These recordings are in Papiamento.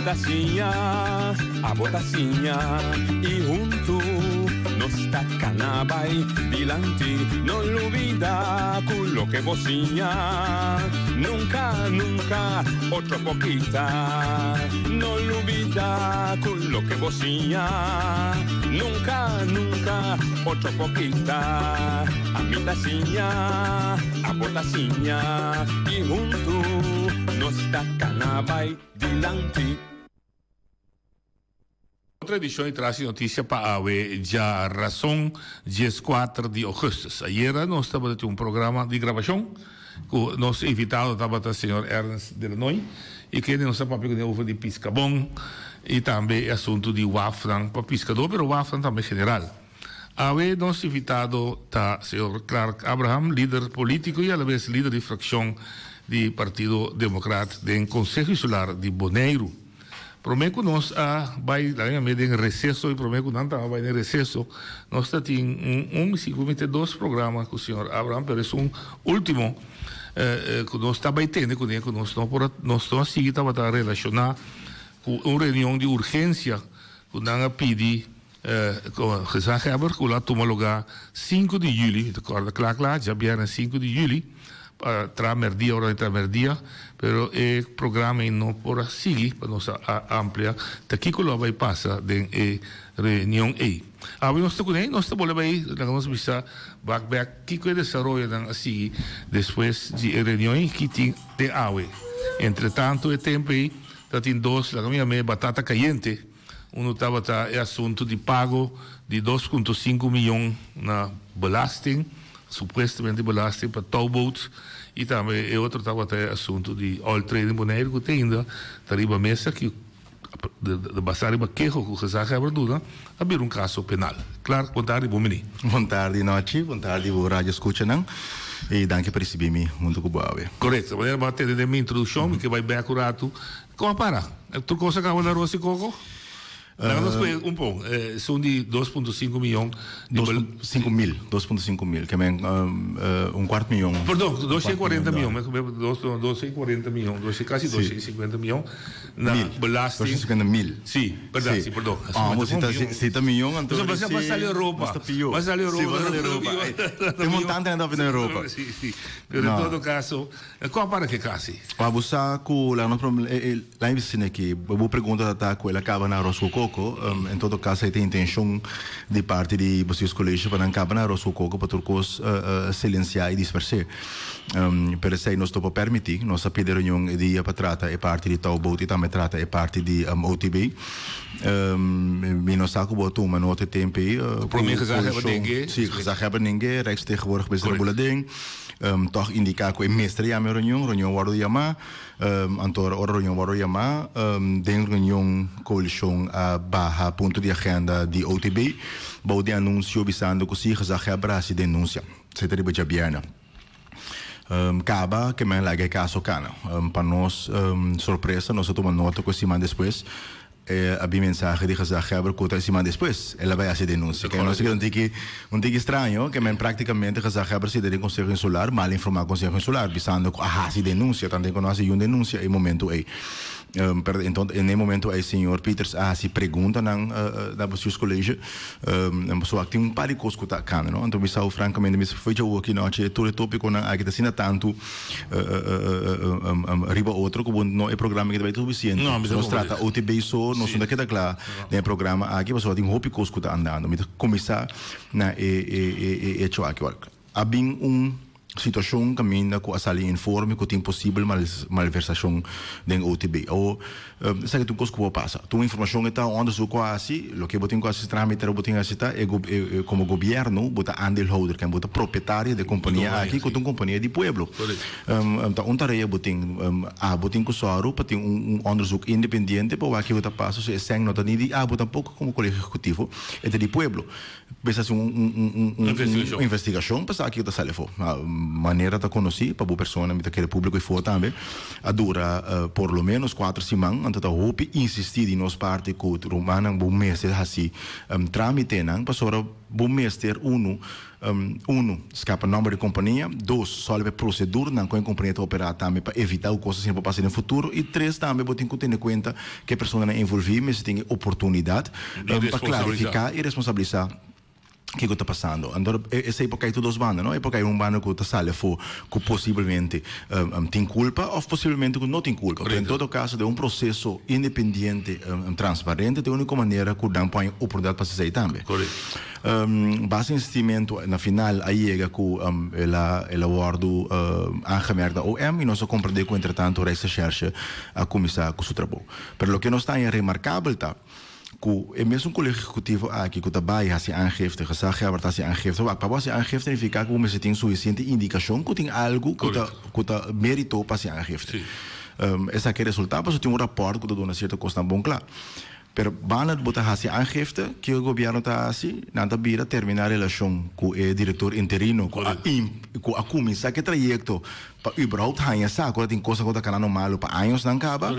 ta siña, abo ta siña y hunto nos ta cana bay dilanti. No lubida cu loke bo siña nunca, nunca otro por kita. No lubida cu loke bo siña nunca, nunca otro por kita. Ami ta siña, abo ta siña y hunto nos ta cana bay dilanti. Otro edicion di Tras di Noticia pa awe djarason dieskuater di augustus. Ayera nos tabata tin un programa di grabacion cu nos invitado tabata señor Ernst de Lanoy y kende nos a papia cune over di piscabon y tambe e asunto di wafnan pa piscador pero wafnan tambe general. Awe nos invitado ta señor Clark Abraham, lider politico y alabes lider di fraccion di Partido Democrat den Conseho Insular di Boneiru. Prome cu nos a bay laga yam'e den receso y prome cu nan taba bay den receso nos ta tin un un si cu mi te dos programa cu señor Abraham pero esun ultimo cu nos ta bay tene cune cu nos no por a nos no a sigui tabata relaciona cu un reunion di urgencia cu nan a pidi Gezaghebber ku lo a tuma lugá sinku di yüli, mi ta kòrda kla kla, djabièrnè sinku di yüli, pa tra mèrdia, ora di tra mèrdia, pero e programa ei no por a sigui pa nos a amplia ta kiko lo a bai pasa den e reunion ei. Awe nos ta kuné, nos ta bolbe bai laga nos bisa bak bèk kiko e desaroyonan a sigui despues di e reunion ei ki tin te awe. Entretantu e tempu ei ta tin dos, laga mi yam'é batata kayente. Unu tabata e asuntu di pago di dos punto sinku miyon na belasting, supuestamente belasting pa touwboat, i tambe e otro tabata e asuntu di oil trading Boneiru ku te ainda ta riba mesa ki basá riba keho ku gezaghebber duna a bira un kaso penal. Clark, bon tardi, bon bini. Bon tardi Nochi, bon tardi bo radio skuchanan i danki pa risibi mi huntu ku bo awe. Korekto, manera bo a tende den mi introdukshon mi ke bai bek un ratu. Kon a para? Tur kos a kaba na arroz i koko? Laga nos pone un pon. Esun di dos punto sinku miyon di Dos punto sinku mil. Dos punto sinku mil. Ke men un kuart miyon. Perdon, dos shen kuarenta miyon. Dos dos shen kuarenta miyon. Dos shen kasi dos shen sinkuenta miyon na belasting. Dos shen sinkuenta mil. Si, bèrdat, si, perdon. Amo si ta si ta miyon anto si. Bo sali Europa. Bo ta pió. Bo sali Europa. Si, bo sali Europa. Te montante nan ta bini Europa. Si, si. Pero en todo caso. Kon a para ke kasi? Pa bo sa ku laga nos prome la mi bisa aki bo pregunta ta ta ku el a kaba na aros ku koko en todo kaso e ta intenshon di parti di bestuurscollege pa nan kaba na aros ku koko pa tur kos silensiá i dispersé pero esei nos no por permití nos a pidi reunion e dia pa trata e parti di touwboot i tambe trata e parti di OTB mi no sa ku bo a tuma nota e tempu ei ku Prome gezaghebber Dengue si gezaghebber Dengue rijksvertegenwoordiger Minister Boelading. Tòg indiká ku e mester yama e reunion, reunion wòrdu yamá, anto ora reunion wòrdu yamá, den reunion koalishon a baha punto di agenda di OTB bou di anunsio bisando ku si gezaghebber a hasi denunsia, esei ta riba djabièrnè. Kaba ke men laga e kaso kana. Pa nos sorpresa nos a tuma nota ku e siman despues E a bin mensahe di gezaghebber ku ta e siman despues el a bai hasi denunsia. Ke nos a keda un tiki un tiki straño ke men praktikamente gezaghebber sita den Konseho Insular mal informá Konseho Insular bisando ku a hasi denunsia tanten ku no hasi yun denunsia e momento ei. Pero enton en e momento ei señor Pieters a hasi preguntanan na Bestuurscollege pasobra tin un par di kos ku ta kanda no. Anto mi sa frankamente mi sa fecha awoki nochi tur e topikonan aki ta asina tantu riba otro ku bo no e programa aki ta bai sufisiente. Nos trata OTB so nos no ta keda kla den e programa aki pasobra tin hopi kos ku ta andando. Mi ta kuminsá na e e hecho aki. A bin un situashon kaminda ku a sali informe ku tin posibel malversashon den OTB. Awor Esaki ta un kos ku por pasa. Tur informashon e ta un onderzoek ku a hasi, loke bo tin ku hasi trámite bo tin hasi ta e komo gobièrnu bo ta aandeelhouder, ken bo ta propietario di e kompania aki ku ta un kompania di pueblo. Ta un tarea bo tin, abo tin ku sòru pa tin un onderzoek independiente pa wak kiko ta pasa, so e sèn no ta ni di abo tampoko komo kolegio ehekutivo, e ta di pueblo. Mester hasi un investigashon pa sa kiko ta sali afó. Manera ta konosí pa bo persona, mi ta kere públiko ei for tambe, a dura por lo ménos kuater siman, anto ta hopi insistí di nos parti ku rumannan bo mester hasi trámitenan pasobra bo mester unu, unu, skapa nòmber di kompania, dos, sòlve proseduranan kon e kompania ta operá tambe pa evitá ku kos asina por pasa den futuro i tres, tambe bo tin ku tene kuenta ku e personanan envolví mester tin e oportunidat pa klarifiká i responsabilisá. Kiko ta pasando. Anto esei por kai tur dos banda, no? E por kai un banda ku ta sali afó ku posiblemente tin kulpa òf posiblemente ku no tin kulpa. Pero en todo kaso den un proseso independiente, transparente ta e úniko manera ku nan por haña oportunidat pa hasi esei tambe. Base insistimentu na final a yega ku el a el a wòrdu aangemerkt na OM i nos a komprendé ku entretanto Rijksrecherche a kuminsá ku su trabou. Pero loke nos ta haña remarkabel ta Ku e mesun Kolegio Ehekutivo aki ku ta bai hasi aangifte, gezaghebber ta hasi aangifte, wak, pa bo hasi aangifte nifiká ku bo mester tin sufisiente indikashon ku tin algu ku ta ku ta merito pa hasi aangifte. Esaki e resultá pasobra tin un rapòrt ku ta duna sierto kosnan bon kla. Pero banda bo ta hasi aangifte, kiko gobièrnu ta hasi? Nan ta bira terminá relashon ku e direktor interino ku a ku a kuminsá ku e trayekto Pa überhaupt haña sa ku ta tin kosnan ku ta kanando malu pa añosnan kaba,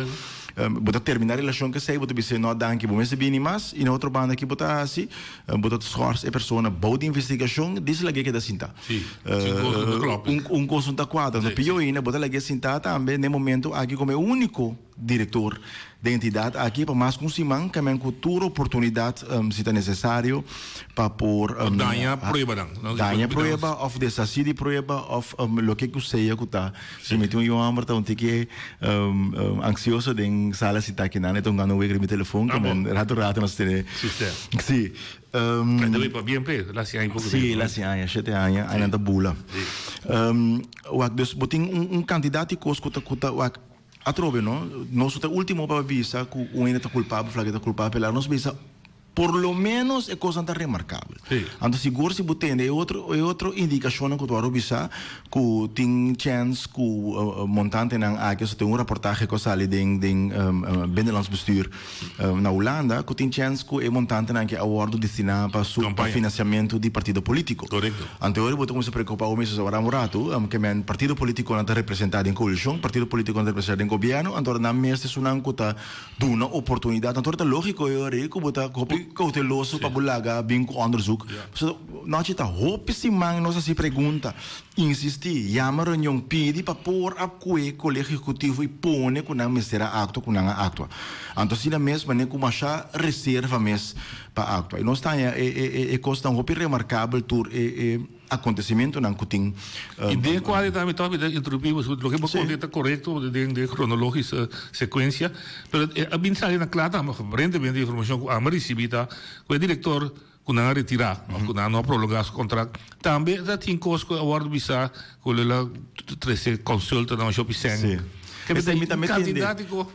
bo ta terminá relashon ku esei, bo ta bis'é no danki, bo mester bini mas, i na otro banda ki bo ta hasi? Bo ta schors e persona bou di investigashon, disi lag'é keda sintá. Un kos no ta kuadra. Pió ainda, bo ta lag'é sintá tambe na e momento aki komo e úniko Direktor den entidat aki pa mas ku un siman kamen ku tur oportunidat si ta nesesario pa por daña pruebanan daña prueba òf deshasí di prueba òf loke ku sea ku ta. Si mi tin un yu hòmber ta un tiki ansioso den sala si ta akinan e ta hungando un wega di mi telefon kamen ratu ratu nos tene si. Si la hasi aña shete aña añanan ta bula wak dus bo tin un kantidat di kos ku ta ku ta wak. Atrobe no, nos no ta e ultimo pa bisa cu un hende ta culpabel of la ta culpabel, pero nos bisa por lo menos e cosnan ta remarcabel. Anto sigur si bo tende e otro e otro indicacionnan cu ta worde bisa cu tin chens cu montantenan aki, osea tin un raportahe cu a sali den den Binnenlands Bestuur na Hulanda cu tin chens cu e montantenan aki a worde destina pa su pa financiamento di partido politico. Anto ora bo ta cuminsa preocupa bo mes ora un rato ke men partido politiconan ta representa den coalicion, partido politiconan ta representa den gobierno, anto ora nan mes ta esunnan cu ta duna oportunidad, anto ora ta logico e ora ey cu bo ta hopi cauteloso pa bo laga bin cu onderzoek. Pasobra nochi ta hopi siman nos haci pregunta, insisti, yama reunion, pidi pa por a cue Colegio Ejecutivo y pone cu nan mester a actua cu nan a actua. Anto asina mes manera cu masha reserva mes pa actua. Y nos ta haña e e e cosnan hopi remarcabel tur e e acontecimentonan cu tin. Y den cual ta mi toch mi ta interrumpí bo, loke bo conta ta corecto den den cronologische secuencia, pero a bin sali na cla tambe aparentemente informacion cu ami a ricibi ta cu e director cu nan a retira of cu nan no a prolonga su contract tambe ta tin cos cu a wordo bisa cu lo la trece consulta na shopi seng. Sí. Esei mi tambe tende.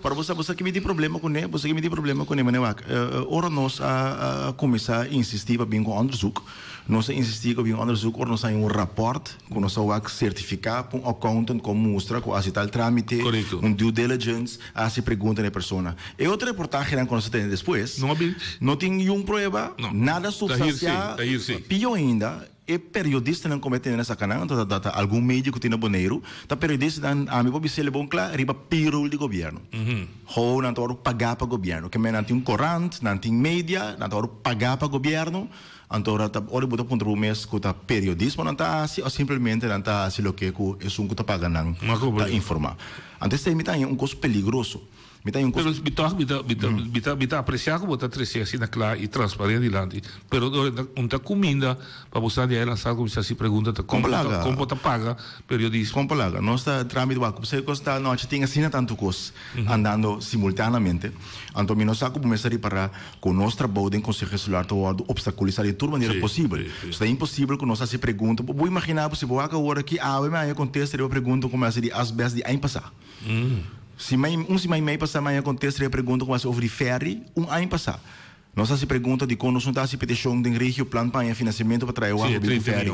Pero bo sa, bo sa ki mi tin problema kuné? Bo sa ki mi tin problema kuné, meneer Wak? Ora nos a a kuminsá insistí pa bin ku onderzoek, nos a insistí ku bin onderzoek ora nos haña un rapòrt ku nos a wak sertifiká pa un accountant ku a mustra ku a hasi tal trámite, un due diligence, a hasi pregunta na e persona. E otro reportahenan ku nos a tene despues, no tin niun prueba, nada supstansiá, pió ainda, E periodistanan ku mi a tene na sakanan, anto ta ta algun medio ku tin na Boneiru, ta periodistanan, ami por bis'el bon kla, riba payroll di gobièrnu. Ho, nan ta wòrdu pagá pa gobièrnu. Ke men nan tin un korant, nan tin media, nan ta wòrdu pagá pa gobièrnu. Anto ora ta ora bo ta puntra bo mes ku ta periodismo nan ta hasi òf simplemente nan ta hasi loke ku esun ku ta paga nan ta informá. Anto esei mi ta haña un kos peligroso. Mi ta un Pero mi tòg mi ta mi ta mi ta mi ta apresiá ku bo ta trese asina kla i transparent dilanti. Pero ora ta un ta kuminda pa bo sa di ei lansa kuminsá hasi pregunta ta kon bo ta kon bo ta paga periodismo. Kon palaga. Nos ta tramit wak ku p'esei kos ta anochi tin asina tantu kos andando simultanamente. Anto mi no sa ku bo mester ripará ku nos trabou den Konseho Insular ta wòrdu opstakulisá di tur manera posibel. So ta imposibel ku nos hasi pregunta. Bo imaginá bo si bo wak awor aki awe mi haña kontesta riba pregunta ku mi hasi di asbèst di aña pasá. Siman un siman i mei pasá mi a kontesta e pregunta ku a hasi over di ferry un aña pasá. Nos a hasi pregunta dikon nos no ta hasi petishon den Regioplan pa haña finansiamentu pa trae wak riba un ferry.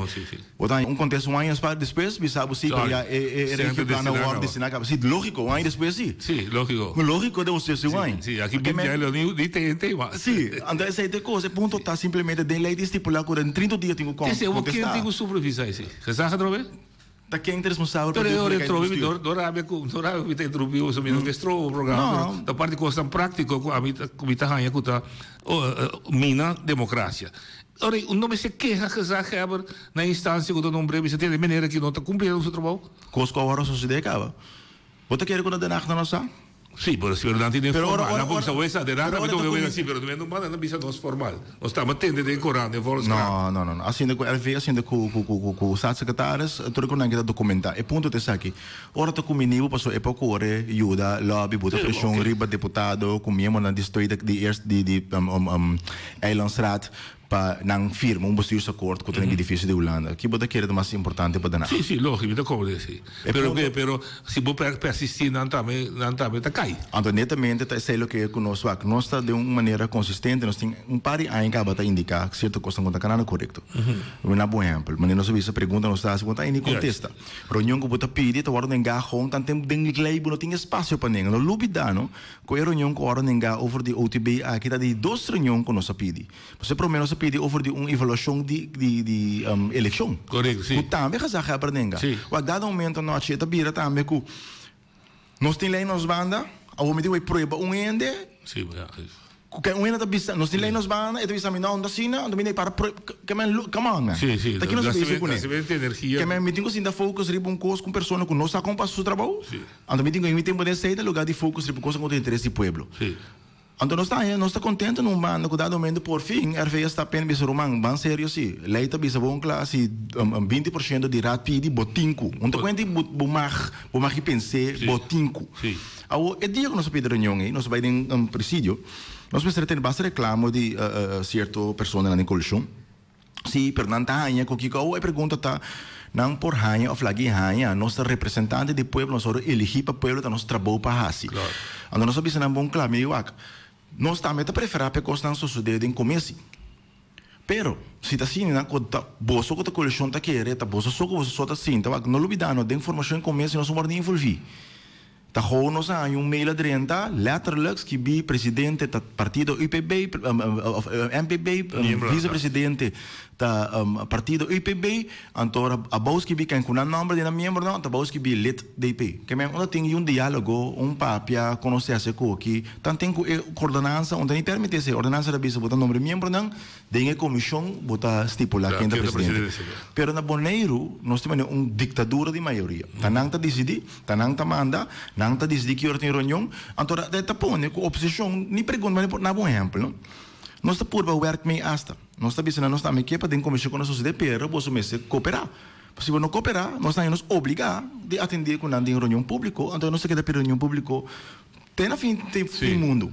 Bo ta haña un kontesta un aña despues bisa bo si pero ya e Regioplan a wòrdu destiná kaba. Si, lógiko, un aña despues si. Si, lógiko. Lógiko den un aña. Si, aki bin ya lo ni tema. Si, anto esei ta e kos. E punto ta simplemente den lei ta stipulá ku den 30 dia tin ku kontestá. Ken tin ku supervisá esei? Gezaghebber? Ta ken ta responsabel pa Pero dje ora kay trobe mi bestuur? dor dor rabia ku dor rabia ku mi ta interrumpí boso mi no ke stroba bo programa No. pero ta parti kosnan práktiko ku ami ta ku mi ta haña ku ta mina demokrasia. Ora un no mester keha gezaghebber na instansia ku ta nombr'é bisa tende manera ki no ta kumpliendo ku su trabou. Kos ku awor a sosodé kaba. Bo ta kere ku na Den Haag nan no sa? Sí, pero si nan tin den Pero ora, formal, ora, nan por bisa ora, wesa, Den Haag pero tambe ora ta ta wesa kumi. sí, pero no manda nan bisa nos formal. Nos tamba tende den korant, den Volkskrant. No, no, no, no. Haciendo cu RV, haciendo cu, cu, cu, cu, cu staatssecretaris, tur cu nan kita documenta. E punto ta esaki. Ora ta cumini bo paso e por core, yuda, lobby, buta Sí, presion ok. riba deputado, cu miembronan di tweede, di eerst, di, di, um, um, um, eilandsraad. Pa nan firma un bestuursakkoord ku ta den bedifisio di Hulanda. Ki bo ta kere ta mas importante pa Den Haag? Sí, sí, lógico, mi ta komprende esei. E Pero, punto. pero si bo persistí nan tambe, nan tambe ta kai. Anto netamente ta esei loke ku nos wak. Nos ta den un manera konsistente, nos tin un par di aña kaba ta indiká sierto kosnan ku ta kanando korekto. Na bo ehèmpel, manera nos a bisa pregunta nos ta hasi bo ta ni kontesta. Reunion ku bo ta pidi ta wòrdu nengá gewoon tanten den lei bo no tin espasio pa nenga. No lubidá no ku e reunion ku wòrdu nengá over di OTB aki ta di dos reunion ku nos a pidi. Pasobra e prome nos a pidi over di un evaluashon di di di elekshon. Korekto, si. Ku tambe gezaghebber nenga. Si. Wak dado momento anochi e ta bira tambe ku nos tin lei nos banda, awor mi tin ku prueba un hende. Si, ya. Ku ke un hende ta bisa nos tin lei nos banda, e ta bisa mi no, no ta asina, anto mi tin para prue ke men come on man. Si, si. Ta ki nos a bisa kuné? Gastamente energia. Ke men mi tin ku sinta focus riba un kos ku un persona ku no sa kon pasa su trabou. Si. Anto mi tin ku mi tempu den esei na lugar di focus riba kosnan ku ta interes di pueblo. Si. Anto nos ta haña, nos ta contento na un banda cu dado momento por fin RV a sta pena bisa ruman, ban serio si, ley ta bisa bon cla si 20% di raad pidi bo tin cu. Un ta cuenta bo bo mag, bo mag pense bo tin cu. Awor e dia cu nos a pidi reunion ey, nos a bay den presidio, nos mester a tene basta reclamo di cierto personanan den coalicion. Sí, pero nan ta haña ku kiko? Awor e pregunta ta, nan por haña òf lag'i haña? Nos ta representante di pueblo, nos wòrdu eligí pa pueblo, ta nos trabou pa hasi. Anto nos a bisa nan bon kla, mira wak, nos tambe ta preferá pa e kosnan sosodé den komesi. Pero, si ta asina nan ku ta boso ku ta koalishon ta kere, ta boso so ku boso so ta sinta, wak, no lubidá no, den formashon komesi nos no wòrdu involví. Ta gou nos a haña un mail a drenta, letterlijk skibi presidente ta partido UPB, of MPB, vicepresidente ta partido UPB, anto ora abou skibi ken ku nan nomber di nan miembronan, anto abou skibi lid DP. Ke men unda tin un dialogo, un papia, konosé hasi koki, tan tin ku e ordenansa, un ta ni permiti esei, ordenansa ta bisa bo ta nombra miembronan, Den e komishon bo ta stipulá ken ta presidente. Pero na Boneiru nos tin manera un diktadura di mayoria. Ta nan ta disidí, ta nan ta manda, nan ta disidí ki ora tin reunion. Anto e ta pone ku oposishon ni pregunta, manera por na bo ehèmpel no. Nos ta purba wèrk mee asta. Nos ta bisa nan nos tambe ke pa den komishon ku nos sosodé pero boso mester koperá. Si bo no koperá nos ta haña nos obligá di atendé ku nan den reunion públiko. Anto nos ta keda pidi reunion públiko te na fin di mundu.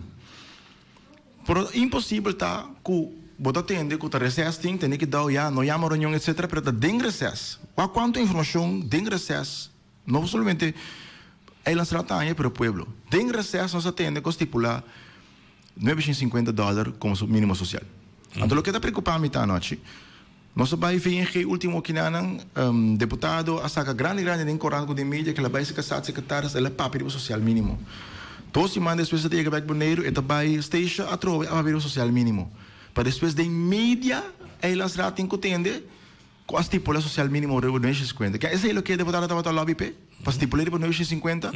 Pero imposibel ta ku bo ta tende ku ta reses tin, tene ki dau ya, no yama reunion etcetera, pero ta den reses. Wak kuantu informashon den reses, no solamente Eilandsraad ta haña, pero pueblo. Den reses nos a tende ku a stipulá nuebe shen sinkuenta dòler komo su mínimo sosial. Anto loke ta preokupá mi ta anochi, nos a bai VNG último kinanan, deputado a saka grandi grandi den korant ku den media ku el a bai serka staatssecretaris, el a papia riba sosial mínimo. Dos siman despues e ta yega bek Boneiru, e ta bai Statia atrobe a papia riba sosial mínimo. Pa despues den media Eilandsraad tin ku tende ku a stipula sosial mínimo riba nuebe shen sinkuenta. Ke esei loke e deputado tabata lobby p'e? Pa stipula riba nuebe shen sinkuenta?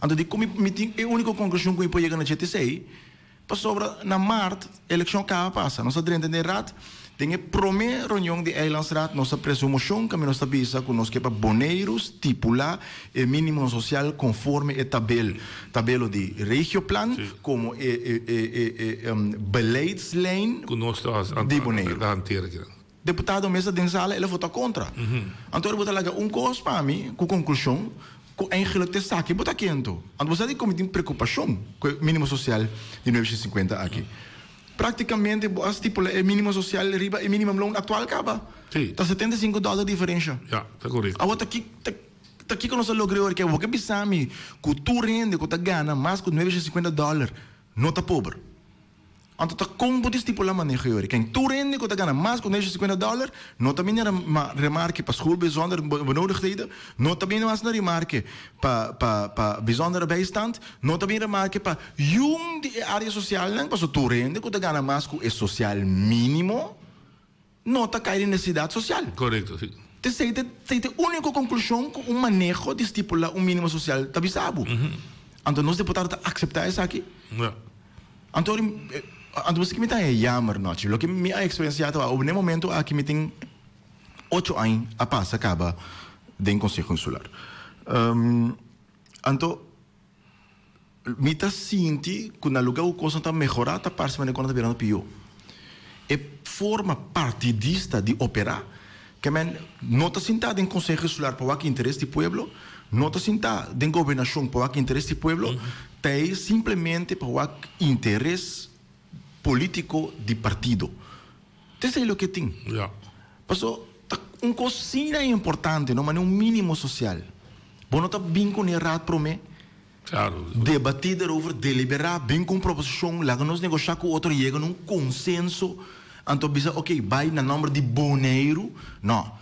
Anto di ku mi tin e úniko konklushon ku mi por yega na dje ta esei. Pasobra na maart elekshon kaba pasa. Nos a drenta den raad. Den e prome reunion di Eilandsraad nos a presa un moshon kaminda nos ta bisa ku nos ke pa Boneiru stipulá e minimo sosial konforme e tabel, tabelo di Regioplan komo e e e e e beleidslijn Ku nos ta di Boneiru. ta hantera kinan. Deputado mes ta den sala el a vota kontra. Anto ora bo ta laga un kos pa mi ku konklushon ku eigenlik ta esaki bo ta kento. Anto bo sa dikon mi tin preokupashon ku e minimo sosial di nuebe shen sinkuenta aki. Praktikamente bo a stipula e minimo sosial riba e minimumloon aktual kaba. Ta 75 dòler diferensha. Ya, ta korekto. Awor ta ki ta kiko nos a logra ora ke bo ke bisa mi ku tur hende ku ta gana mas ku nuebe shen sinkuenta dòler no ta pober. Anto ta kon bo ta stipula maneho yori? Ken tur hende ku ta gana mas ku 950 dòler no ta bini na remarke pa school bijzondere benodigdheden, no ta bini mas na remarke pa pa pa bijzondere bijstand, no ta bini remarke pa yun di e área sosialnan, pasobra tur hende ku ta gana mas ku e sosial mínimo no ta kai den nesesidat sosial. Korekto, si. Esei ta e úniko konklushon ku un maneho di stipulá un mínimo sosial ta bisa bo. Anto nos deputado ta akseptá esaki? Anto anto bo sa ki mi ta haña yamer nochi. Loke mi a eksperensiá ta na e momento aki mi tin ocho aña a pasa kaba den Konseho Insular. Anto Mi ta sinti ku na luga ku kosnan ta mehorá ta parse manera ku nan ta birando pió. E forma partidista di operá ke men no ta sintá den Konseho Insular pa wak interes di pueblo, no ta sintá den gobernashon pa wak interes di pueblo, ta ei simplemente pa wak interes polítiko di partido. Ta esei loke tin. Paso ta un kos asina importante no manera un mínimo sosial. Bo no ta bin kuné raad promé. Debatí derover, deliberá, bin ku un proposishon, laga nos negoshá ku otro, yega na un konsenso, anto bisa oke, bai na nòmber di Boneiru. No.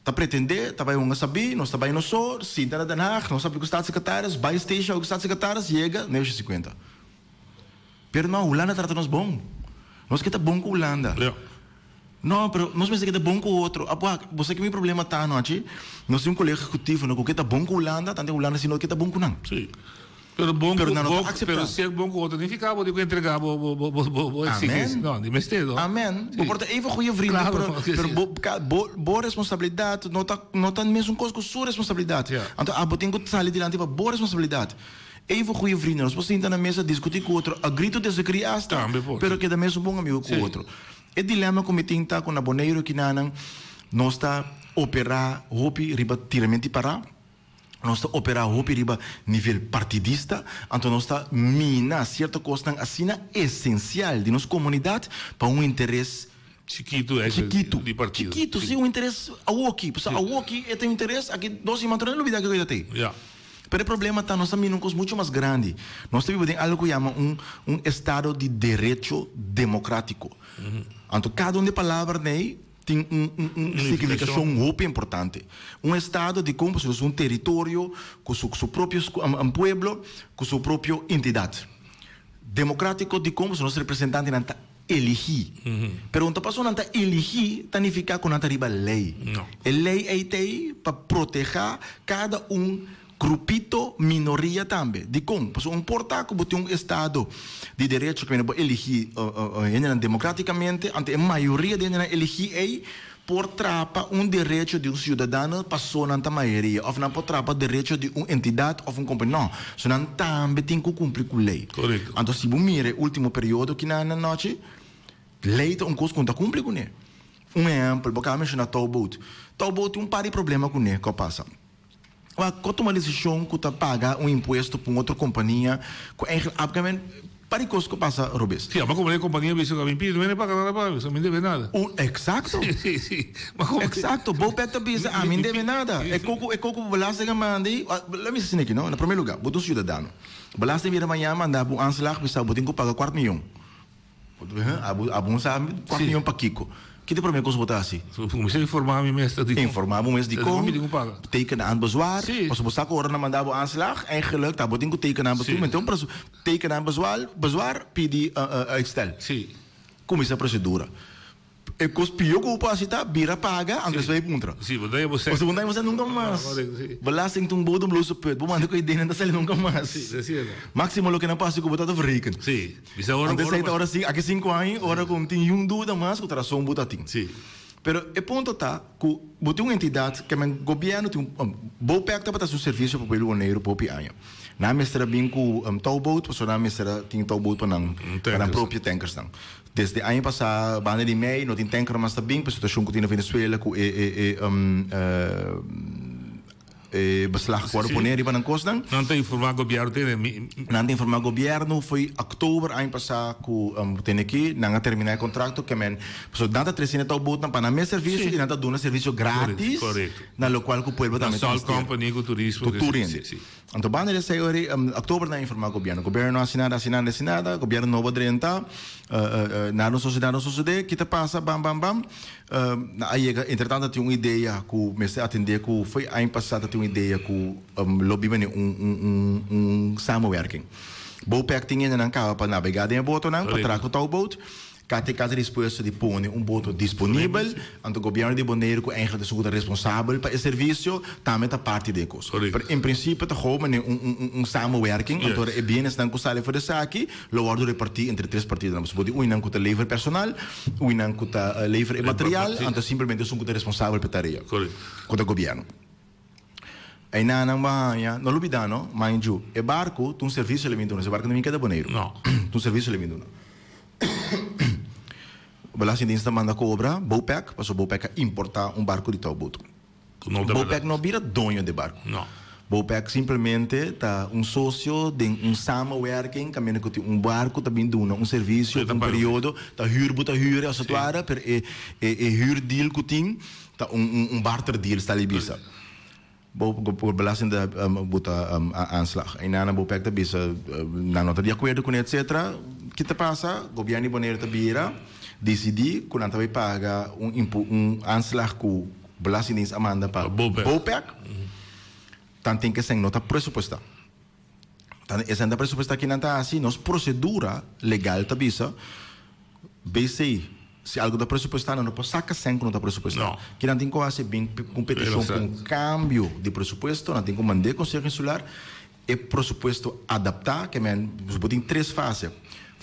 Ta pretendé, ta bai hunga sabí, nos ta bai nos so, sinta na Den Haag, nos papia ku staatssecretaris, bai station ku staatssecretaris, yega, negoshi sikuenta. Pero no, Hulanda trata nos bon. Nos ke ta bon ku Hulanda. No, pero nos mester keda bon ku otro. A wak, bo sa ke mi problema ta anochi? Nos tin un kolegio ehekutivo no ku ke ta bon ku Hulanda, tante Hulanda si no ke ta bon ku nan. Sí. Pero bon Pero ku nan no ta bon, akseptá. pero ser bon ku otro nifiká bo tin ku entregá bo bo bo bo bo eksigensia. Amen. No, di mester no. Amen. Bo Sí. por ta even goeie vrienden, Klaro, pero sí, pero sí. bo ka bo bo responsabilidat no ta no ta mesun kos ku su responsabilidat. Ja. Anto abo tin ku sali dilanti pa bo responsabilidat. Even goeie vrienden, nos por sinta na mesa diskutí ku otro, agree to disagree asta, Tambe por, pero sí. keda mesun bon amigo ku Sí. otro. E dilema ku mi tin ta ku na Boneiru kinanan nos ta operá hopi riba tiramenti pará, nos ta operá hopi riba nivel partidista, anto nos ta mina sierto kosnan asina esensial di nos komunidat pa un interes Chikitu eigenlijk chikitu. di partido. Chikitu, si, un interes awoki. Pasobra awoki e ta un interes, aki dos siman atrás no lubidá kiko e ta tei. Pero e problema ta nos ta mira un kos mucho mas grandi. Nos ta biba den algo ku yama un un estado di derecho demokratiko. Anto kada un di e palabranan ei tin un un un signifikashon hopi importante. Un estado dikon pasobra es un teritorio ku su su propio pueblo, ku su propio entidat. Demokratiko dikon pasobra nos representantenan ta eligí. Pero un ta pasobra nan ta eligí ta nifiká ku nan ta riba lei. E lei ei ta ei pa protehá kada un grupito minoria tambe. Dikon? Pasobra un por ta ku bo tin un estado di derecho kaminda bo eligí hendenan demokratikamente, anto e mayoria di hendenan eligí ei por trapa un derecho di un siudadano paso nan ta mayoria òf nan por trapa derecho di un entidat òf un kompania. No, so nan tambe tin ku kumpli ku lei. Anto si bo mira e último periodo kinan na nochi, lei ta un kos ku no ta kumpli kuné. Un ehèmpel, bo kaba menshoná touwboot. Touwboot tin un par di problema kuné ku a pasa. Wak, ku a tuma desishon ku ta paga un impuesto pa un otro kompania ku eigentlik apgamen par di kos ku pasa robes. Sí, ama komo e kompania bisa ku a mi pidi, mi no paga nada pa mi, mi no debe nada. Un, eksakto. Sí, sí, sí. Ma komo Eksakto, Bopec ta bisa, ami no debe nada. E koko, e koko belasting a manda ei, laat mi bisa asina aki, no? Na prome luga, bo ta un siudadano. Belasting bira mañana manda bo un aanslag bisa bo tin ku paga kuart miyon. Abo abo no sa kuart miyon pakiko. Ki ta e prome kos bo ta hasi? Kuminsá informá mi mes ta dikon. Informá bo mes dikon. Mi tin ku paga. Teken aan bezwaar. Sí. Pasobra bo sa ku ora nan manda bo aanslag, eigenlijk ta bo tin ku teken aan bezwaar. Sí. Enton teken aan bezwaar, bezwaar pidi uitstel. Sí. Kuminsá prosedura. E kos pió ku bo por hasi ta bira paga anto despues e puntra. Sí, bo ta haña bo sèn. Pasobra bo ta haña bo sèn nunka mas. Korekto, sí. Belasting ta un bodemloze put. Bo manda ku e denen ta sali nunka mas. Sí, ta sierto. Máksimo loke nan por hasi ku bo ta ta verreken. Sí. Bisa ora Anto esei ta ora ora si, aki sinku aña, ora ku no tin niun duda mas ku ta rason bo ta tin. Sí. Pero e punto ta ku bo tin un entidat ke men gobièrnu tin un, Bopec tabata hasi un servisio pa pueblo Boneiru pa hopi aña. Nan mester a bin ku touwboot pasobra nan mester a tin touwboot pa nan pa nan propio tankersnan. Desde aña pasá banda di mei no tin tanker mas ta bin pa situashon ku tin na Venezuela ku e e e e beslag ku wòrdu poné riba nan kosnan. Nan ta informá gobièrnu tene mi. Nan ta informá gobièrnu fo'i òktober aña pasá ku tene aki nan a terminá e kontrakto ke men pasobra nan ta trese e touwbootnan pa nan mes servisio i nan ta duna servisio gratis na lokual ku pueblo tambe ta Salt mester. Company ku turismo. Ku tur hende. Anto banda di esei ora oktober nan a informá gobièrnu. Gobièrnu no hasi nada, hasi nada, hasi nada. Gobièrnu nobo a drenta, nada no sosodé, nada no sosodé. Ki ta pasa? Bam, bam, bam. Nan a yega, entretanto tin un idea ku mester atendé ku fo'i aña pasá ta tin un idea ku lo bin bini un un un un samenwerking. Bopec tin hendenan kaba pa nabegá den e botonan, pa traha ku touwboot. KTK ta dispuesto di pone un boto disponibel, anto gobièrnu di Boneiru ku eigenlijk ta esun ku ta responsabel pa e servisio, tambe ta parti den e kos. Pero en prinsipio ta gou manera un un un samenwerking, anto e bienesnan ku sali for di esaki lo wòrdu repartí entre tres partidonan. Pasobra bo tin uinan ku ta lever personal, uinan ku ta lever e material, anto simplemente esun ku ta responsabel pa e tarea, ku ta gobièrnu. Einan nan ba haña, no lubidá no, mind you, e barku ta un servisio le bin duna, e barku no bin keda Boneiru. No. Ta un servisio le bin duna. Belastingdienst ta manda kobra Bopec, pasobra Bopec a importá un barku di touboot. Ku no ta Bopec bèrdat. no bira doño di e barku. No. Bopec simplemente ta un sosio den un samenwerking kaminda ku tin un barku ta bin duna un servisio E ta un paga. periodo, ta hür bo ta hür as het ware, pero e e e hürdeal ku tin Ta un un barter deal sta li bisa. Bo bo belasting ta buta aanslag. I nana Bopec ta bisa nan no ta di akuerdo kuné etcetera. Ki ta pasa? Gobièrnu di Boneiru ta bira disidí ku nan ta bai paga un impu un aanslag ku Belastingdienst a manda pa Bopec. Tanten ke esei no ta presupuestá. Tanten esei no ta presupuestá ki nan ta hasi? Nos prosedura legal ta bisa BC. Si algu ta presupuestá, nan no por saka sèn ku no ta presupuestá. No. Ki nan tin ku hasi? Bin ku un petishon pa un kambio di presupuesto. Nan tin ku mand'é Konseho Insular e presupuesto adaptá, ke men bo tin tres fase,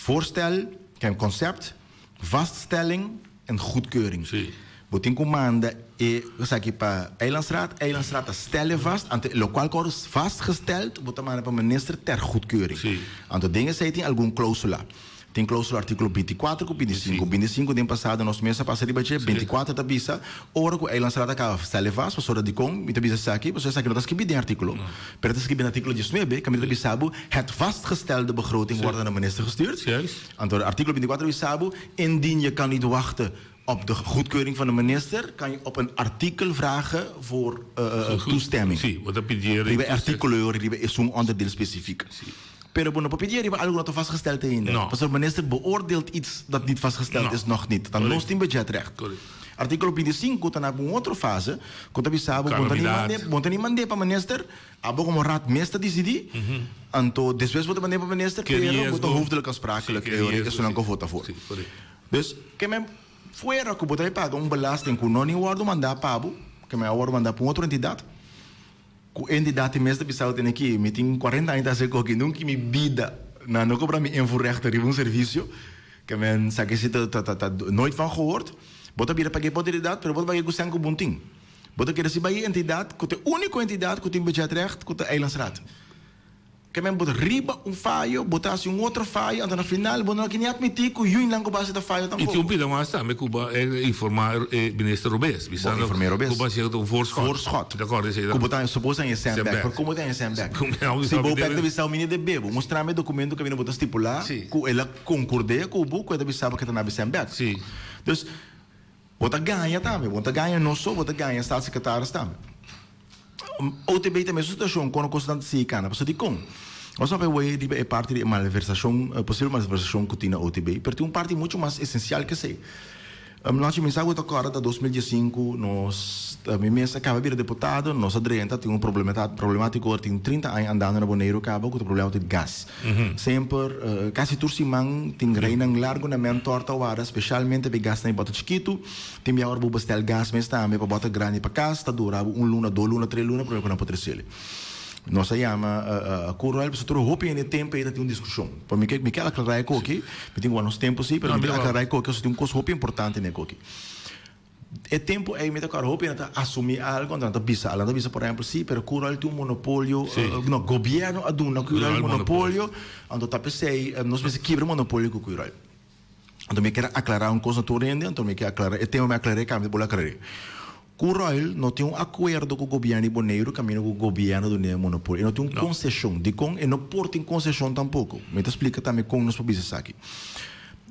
voorstel, ke men konsèpt, vaststelling en goedkeuring. Sí. Bo tin ku manda e esaki pa Eilandsraad, Eilandsraad ta stel e vast, anto lokual ku ora vastgesteld bo ta manda pa minister ter goedkeuring. Sí. Anto den esei tin algun klóusula. Tin klóusula artíkulo 24 ku 25. 25 den pasado nos mes a pasa riba dje. 24 ta bisa ora ku Eilandsraad a kaba stel e vast, pasobra dikon mi ta bisa esaki? Pasobra esaki no ta skibí den artíkulo, pero ta skibí den artíkulo 19 kaminda ta bisa bo het vastgestelde begroting wordt aan de minister gestuurd. Anto artíkulo 24 ta bisa bo indien je kan niet wachten op de goedkeuring van de minister kan je op een artikel vragen voor toestemming. Riba e artíkulo riba esun onderdeel spesifiek. Pero bo no por pidi ariba algo no ta vastgesteld ainda. No. Pasobra minister beoordeelt iets dat niet vastgesteld No. is nog niet. Dan nos tin budgetrecht. Correct. Artíkulo 25 ta na un otro fase ku ta bisa bo bo ta ni Calamidad. mande bo ta ni mande pa minister, abo komo raad mes ta disidí, anto despues bo ta mande pa minister, Ke pero bo ta riesgo. hoofdelijk aansprakelijk Sí, ke e ora riesgo, esunnan sí. ku vota voor. Sí, correct. Dus ke men fuera ku bo ta bai paga un belasting ku no ni wòrdu mandá pa bo, ke men a wòrdu mandá pa un otro entidat, Ku entidat mes ta bisa tene ki mi tin 40 aña ta hasi koki nunca mi bida nan no kobra mi invoerrecht riba un servisio ke men sa ke si ta ta nooit van gehoord. Bo ta bira pag'é pa outoridat pero bo ta pag'é ku sèn ku bon tin. Bo ta kere si bai e entidat ku ta e úniko entidat ku tin budgetrecht ku ta Eilandsraad. Ke men bo ta riba un fayo, bo ta hasi un otro fayo, anto na final bo no ke ni atmití ku yuinan ku bo hasi ta fayo I tin tampoko. un pida mas tambe ku bo a informá e minister Robes, Bo bisando informé Robes. ku bo a hasié un voorschot. Voorschot. Mi ta kòrda esei Ku bo tambe. ta suppose haña sèn Sèn bèk. bèk. Pero kon bo ta haña sèn bèk? Ku mi a Si bo mi bèk debe. ta bisa mi ni debe bo, mustra mi e dokumento kaminda bo ta stipulá Sí. ku el a konkord'é ku bo ku e ta bisa bo ke ta nabi sèn bèk. Sí. Dus, bo ta gaña tambe. Bo no ta gaña nos so, bo ta gaña staatssecretaris tambe. OTB ta mesun situacion con cosnan ta sigui cana. Pasobra dicon? Nos papia awor riba e parti di e malversacion, posibel malversacion cu tin na OTB, pero tin un parti mucho mas esencial cu esey. Nochi mi sa cu ta corda ta 2015 nos, mi mes a caba bira deputado, nos a drenta, tin un problematico tin 30 aña andando na Boneiru caba cu ta problema di gas. Semper, casi tur siman tin rijnan largo na Mentor ta warda specialmente pa e gasnan di bota chikitu. Tin bia ora bo bestel gas mes tambe pa bota grandi pa cas ta dura bo un luna, dos luna, tres luna prome cu nan por trecele. Nos a yama Curoil pasobra tur hopi hende tempo ei ta tin un discusion. Pa mi mi kier aclara e koki, mi tin cu wak nos tempo si, pero mi kier aclara e koki pasobra tin un cos hopi importante den e koki. E tempo ei mi ta acorda hopi hende ta asumi algo anto nan ta bisa algo. Nan ta bisa por ehempel si pero Curoil tin un monopolio, no gobierno a duna Curoil monopolio anto ta pesey nos mester kibra monopolio cu Curoil. Anto mi kier aclara un cos na tur hende, anto mi kier aclara e tema mi aclar'é cambia ta bole aclar'é. Curoil no tin un acuerdo cu gobierno di Boneiru caminda cu gobierno dun'é monopolio. E no tin un concesion. Dicon e no por tin concesion tampoco? Mi ta splica tambe con nos por bisa esaki.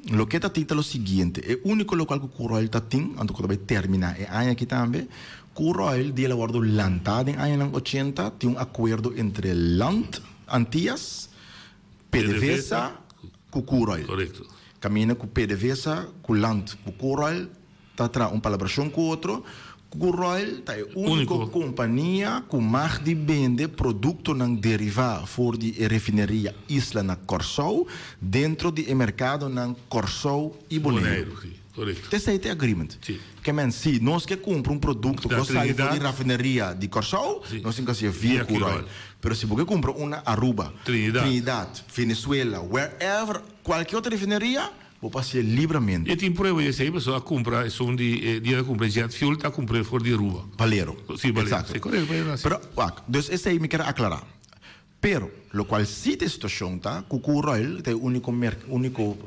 Loke ta tin ta lo siguiente, e unico locual cu Curoil ta tin, anto cu ta bay termina e aña aki tambe, Curoil di el a wordo lanta den añanan ochenta, tin un acuerdo entre Land Antillas, PDVSA ku Curoil. Korekto. Kaminda ku PDVSA ku Land ku Curoil ta traha un palabrashon ku otro. Curoil ta e úniko kompania ku mag di bende produktonan derivá for di e refineria Isla na Kòrsou dentro di e merkadonan Kòrsou i Boneiru. Esei ta e agreement. Ke men si nos ke kumpra un produkto ku a sali for di rafineria di Kòrsou, nos tin ku hasié via Curoil. Pero si bo ke kumpra un na Aruba, Trinidad, Venezuela, wherever, kualke otro refineria, Bo por hacié libramente. E tin prueba di esey pasobra a cumpra esun di e dia a cumpra e jet fuel ta cumpr'é for di Aruba. Valero. Si, Valero. Exacto. Si, correcto, Valero haci. Pero, wak, dus esey mi kier a aclara. Pero, locual si ta e situacion ta cu Curoil ta e unico mer, unico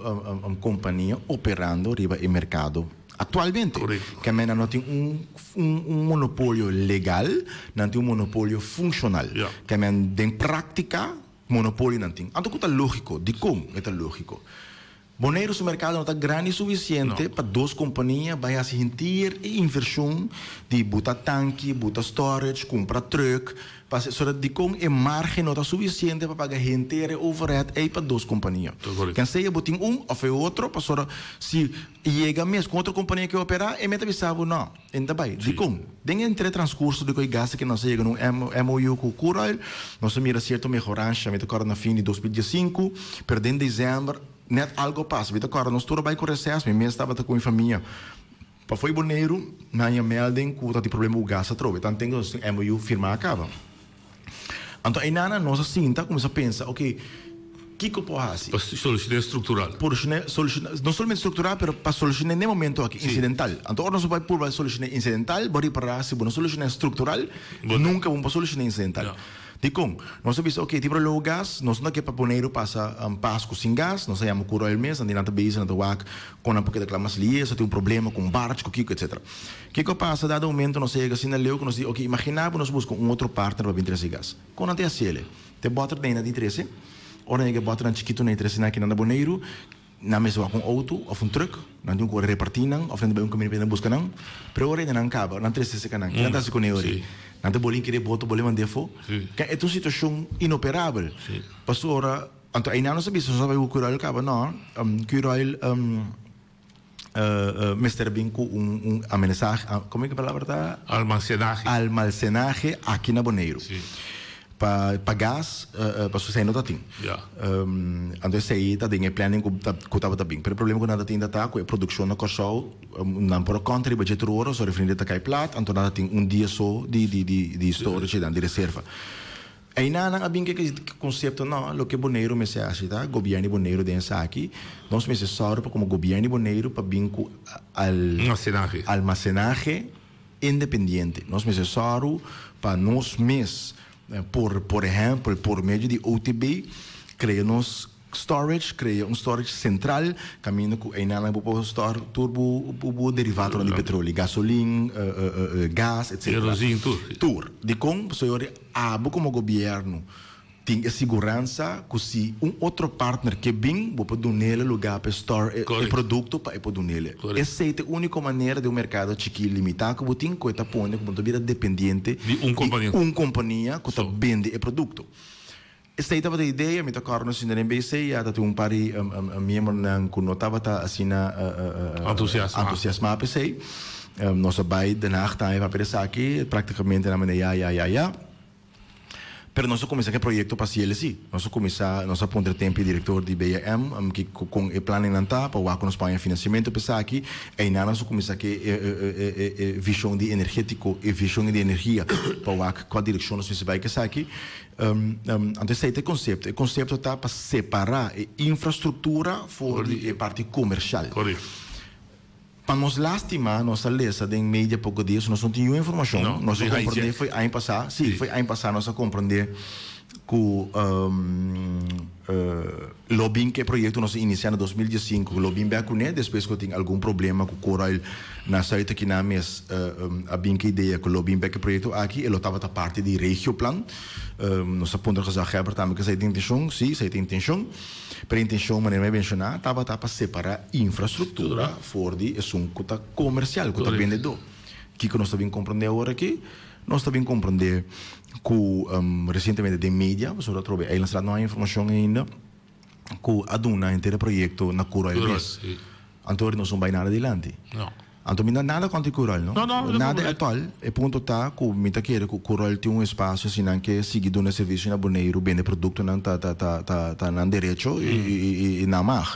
compania operando riba e mercado actualmente. Correcto. Ke men nan no tin un, un, un monopolio legal, nan tin un monopolio funcional. Ja. Ke men den practica Monopolio nan tin. Anto ku ta lógiko? Dikon e ta lógiko? Boneiru su merkado no ta grandi sufisiente pa dos kompania bai hasi henter e invershon di buta tanki, buta storage, kumpra trùk, pa hasi sodat dikon e margen no ta sufisiente pa paga henter e overhead ei pa dos kompania. Ken sea bo tin un òf e otro pasobra si yega mes ku otro kompania ke operá e mester bisa bo no. E ta bai. Dikon? Den e entre transkurso di ku e gas aki nos a yega na un MOU ku Curoil, nos a mira sierto mehoransha, mi ta kòrda na fin di 2015, pero den desèmber nèt algu a pasa. Mi ta kòrda nos tur a bai ku reses, mi mes tabata ku mi famia pafó di Boneiru, nan a melding ku ta tin problema ku gas atrobe, tanten ku nos tin MOU firmá a kaba. Anto einan nos a sinta kuminsá pensa, oke, kiko por hasi? Pa solushoná struktural. Por solushoná, no solamente struktural, pero pa solushoná n'e momento aki, insidental. Anto ora nos bai purba solushoná insidental, bo ripará si bo no solushoná struktural, nunka bo por solushoná insidental. Dikon? Nos a bisa, oke, tin problema ku gas, nos no ke pa Boneiru pasa Pasku sin gas, nos a yama Curoil mes, nan di nan ta bezig, nan ta wak kon nan por keda kla mas lihe, si tin un problema ku un barge, ku kiko, etsetera. Kiko a pasa dado momento nos a yega asina leu ku nos di oke imagina bo nos buska un otro partner pa bin trese gas. Kon nan ta hasiel? Te bòter den nan tin trese. Ora nan yega e bòternan chikitu nan e trese nan akinan na Boneiru, nan mester wak un outo òf un trùk, nan tin ku repartí nan òf nan ta bai un kaminda pa nan buska nan. Pero ora nan kaba nan trese seka nan, ke nan ta hasi kuné ora? Nan ta boli kere boto boli mand'é afó. E ta un situashon inoperabel. Pasobra anto einan nos a bisa nos a bai ku Curoil kaba no, Curoil. Mester bin ku un un amenesahe, komo e palabra ta? Almacenahe. Almacenahe aki na Boneiru. Si. Pa pa gas, pasobra esei no ta tin. Ya. Anto esei ta den e planning ku ta ku tabata bin. Pero e problema ku nan ta tin ta ta ku e produkshon na Kòrsou nan por a kònta riba dje tur ora, so refineria ta kai plat, anto nan ta tin un dia so di di di di storage einan, di reserva. Einan nan a bin ke konsepto no, loke Boneiru mester hasi ta, gobièrnu di Boneiru den esaki, nos mester sòru pa komo gobièrnu di Boneiru pa bin ku Almacenahe. almacenahe independiente. Nos mester sòru pa nos mes por por ehèmpel por medio di OTB krea nos Storage, Krea un storage sentral kaminda ku einan bo por store tur bo bo derivatonan di petroli, gasolin, gas, etcetera. Kerosene tur. Tur. Dikon? Pasobra yori abo komo gobièrnu tin e siguransa ku si un otro partner ke bin bo por dunele lugá pa e store e produkto pa e por dunele. Esei ta e úniko manera den un merkado chikí limitá ku bo tin ku e ta pone ku bo no ta bira dependiente di un kompania ku ta bende e produkto. Esei tabata e idea, mi ta kòrda nos sinta den BC, ya ta tin un par di miembronan ku no tabata asina entusiasmá pa esei. Nos a bai Den Haag tambe papia di esaki, praktikamente nan manda ya, ya, ya, ya. Pero nos a kuminsá ku e proyekto pa hasiel esei. Nos a kuminsá, nos a puntra e tempu e direktor di BAM kiko kon e plannan ta pa wak ku nos paña finansiamentu pa esaki. Einan nos a kuminsá ku e vishon di energétiko, e vishon di energia pa wak kua direkshon nos mester bai ku esaki. Anto esei ta e konsepto. E konsepto ta pa separá e infrastruktura for di e parti komershal. Pa nos lástima, nos a lesa den media poko dia, so nos no tin niun informashon. Nos a komprendé foi aña pasá, sí, foi aña pasá nos a komprendé ku lo bin ku e proyekto nos a inisiá na 2015, lo bin bèk kuné despues ku tin algun problema ku Corail na Zuid aki nan mes a bin ku e idea ku lo bin bèk e proyekto aki, e lo tabata parti di Regioplan. Nos a puntra gezaghebber tambe ku esei ta intenshon, sí, esei ta intenshon, pero e intenshon manera mi a menshoná tabata pa separá infrastruktura for di esun ku ta komersial, ku ta bendedó. Kiko nos ta bin komprondé awor aki? Nos ta bin komprondé ku resientemente den media, pasobra atrobe Eilandstraat no hay informashon ainda, ku a duna henter e proyekto na Curoil mes. Anto nos no bai nada dilanti. Anto mi no nada kontra Curoil, no. No, no, Nada at all. E punto ta ku mi ta kere ku Curoil tin un espasio si nan ke sigui duna servisio na Boneiru, bende produktonan ta ta ta ta ta nan derecho i i i nan mag.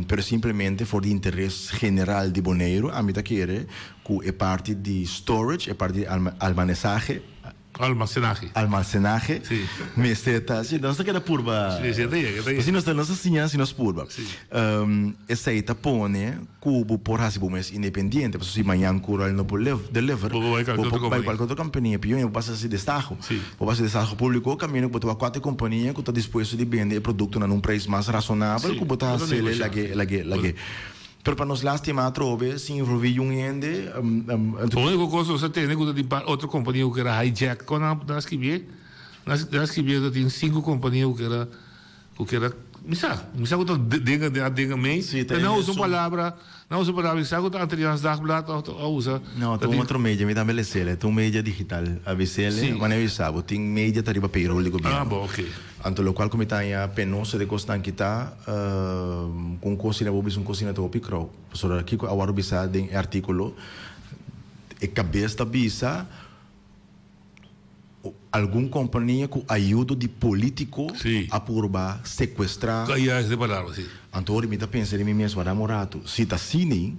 Pero simplemente for di interes general di Boneiru ami ta kere ku e parti di storage, e parti di almanesahe, Almacenahe. Almacenahe. Si. Mester ta, si, nos ta keda purba. Si, si, ta yega, ta yega. Si nos ta, nos ta siña si nos purba. Si. Esei ta pone ku bo por hasi bo mes independiente, pasobra si mañan Curoil no por deliver, Bo por bai kualke otro bo por bai kompania. kualke otro kompania, pio bo pasa hasi destaho. Si. Bo pasa destaho públiko kaminda ku bo ta wak kuater kompania ku ta dispuesto di bende e produktonan na un preis mas rasonabel Si, ku bo ta bo ta hasi negosha. lag'e, lag'e, lag'e. Pero pa nos lastima atrobe sin envolvi yun hende. E unico cos nos a tene cu ta tin par otro compania cu kier a hijack con nan a scribie nan a scribie ta tin cinco compania cu kier a cu kier a mi sa mi sa cu ta den a den mey pero nan a usa un palabra nan a usa un palabra mi sa cu ta Antilliaans Dagblad of a usa No ta un otro media mi tambe lesele ta un media digital a bisele manera mi sa bo tin media ta riba payroll di gobierno. Ah bo ok. Anto locual cu mi ta haña penoso de cosnan ki ta cu un cosina bo bisa un cosina ta hopi crou. Pasobra kico a wordo bisa den e articulo, e cabes ta bisa algun compania cu ayudo di politico a purba secuestra. Ya, esa e palabra, si. Anto ora mi ta pensa den mi mes, wardam un rato, si ta asina,